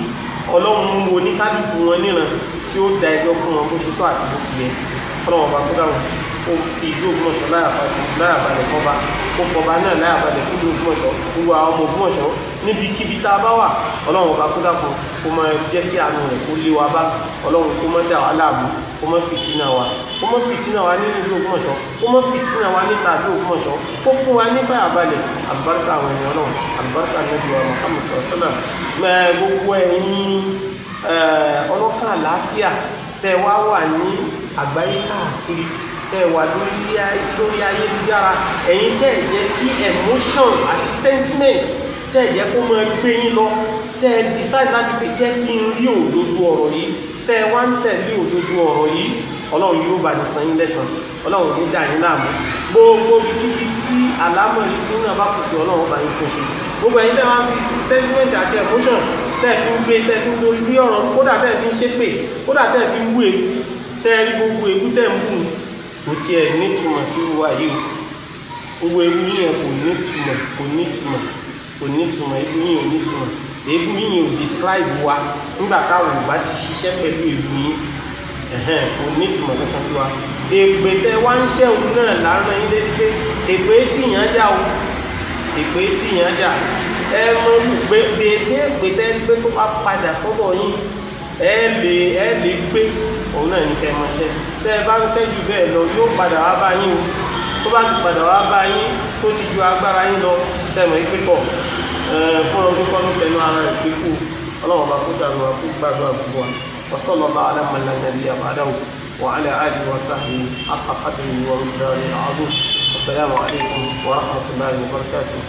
Ọlọ́run mú oníkálukú wọn níran tí ó da ẹjọ́ fún wọn bó ṣe tọ́ àti bó ti yẹ. Ọlọ́run ọba kó dáhùn, ó fi ìlú Ògbómọ̀ṣọ́ láyàbalẹ̀ fọba, ó fọba náà láyàbalẹ̀ fún ìlú Ògbómọ̀ṣọ́. Gbogbo àwọn ọmọ Ògbómọ̀ṣọ́ níbikíbi tá a bá wà, Ọlọ́run ọba kó dákun kó máa jẹ́ kí àánú rẹ̀ kó lé wa bá. Ọlọ́run kó má dà wá láàmú, kó má fìtínà wa, kó má fìtínà wa nínú ìlú Ògbómọ̀ṣọ́, kó má fìtínà wa níta ìlú Ògbómọ̀ṣọ́, kó fún wa ní fàyàbalẹ̀. Àlùbáríkà àwọn ènìyàn Ọlọ́run, àlùbáríkà Ànábì wa Muhammad sallallahu alaihi wasallam. Gbogbo ẹ̀yin ọlọ́kàn àlàáfíà tẹ́ wá wà ní àgbáyé káàkiri, tẹ́ wà lórí ayélujára, ẹ̀yin tẹ́ jẹ́ kí emotions àti sentiments tẹ́ jẹ́ kó máa gbé yín lọ, tẹ́ decide láti pé jẹ́ kí n rí òdodo ọ̀rọ̀ yìí, tẹ́ wá ń tẹ̀lé òdodo ọ̀rọ̀ yìí. Ọlọ́run yóò bá ní san yín lẹ́san. Ọlọ́run ní dà yín láàmú. Gbogbo kíkí tí àlámọ̀rí tí náà bá kù sí, Ọlọ́run bá yín tún ṣe. Gbogbo ẹ̀yin tẹ́ máa ń fi sentiment àti emotion tẹ́ fi ń gbé, tẹ́ fi ń lórí bí ọ̀rọ̀, kódà tẹ́ fi ń ṣépè, kódà tẹ́ fi ń bú ewu ṣe rí, gbogbo ewu tẹ́ ń bú kò tiẹ̀ nítumọ̀ sí wa yìí o. Gbogbo ewu yẹn kò nítumọ̀, kò nítumọ̀, kò nítumọ̀. Ewu yẹn ò nítumọ̀, ewu yẹn ò describe wa nígbà táwọn ò bá ti ṣiṣẹ́ pẹ̀lú ewu yẹn. Ẹ̀hẹ́n, kò nítumọ̀ kankan sí wa. Èpè tẹ wá ń ṣẹ̀wù náà lárán yín létí pé èpè sì yàn já o, èpè sì yàn já. Ẹ mọ pé dédé èpè tẹ pé tó bá padà sọ́dọ̀ yín, ẹ lè gbé òun náà ní kẹ́ ẹ mọṣẹ́. Tẹ́ ẹ bá ń ṣẹ́jú bẹ́ẹ̀ lọ, yóò padà wá bá yín o. Tó bá sì padà wá bá yín, tó ti ju agbára yín lọ, tẹ́ mọ̀ pé tọ̀ fún ọdún kọ́ ló fẹnu ara rẹ̀ pé kú. Ọlọ́run bá kó dàrú wa, kó gbàdúrà gbogbo wa. وصلى الله على من لا نبي بعده وعلى آله وصحبه حق قدره ومقداره العظيم. السلام عليكم ورحمة الله وبركاته.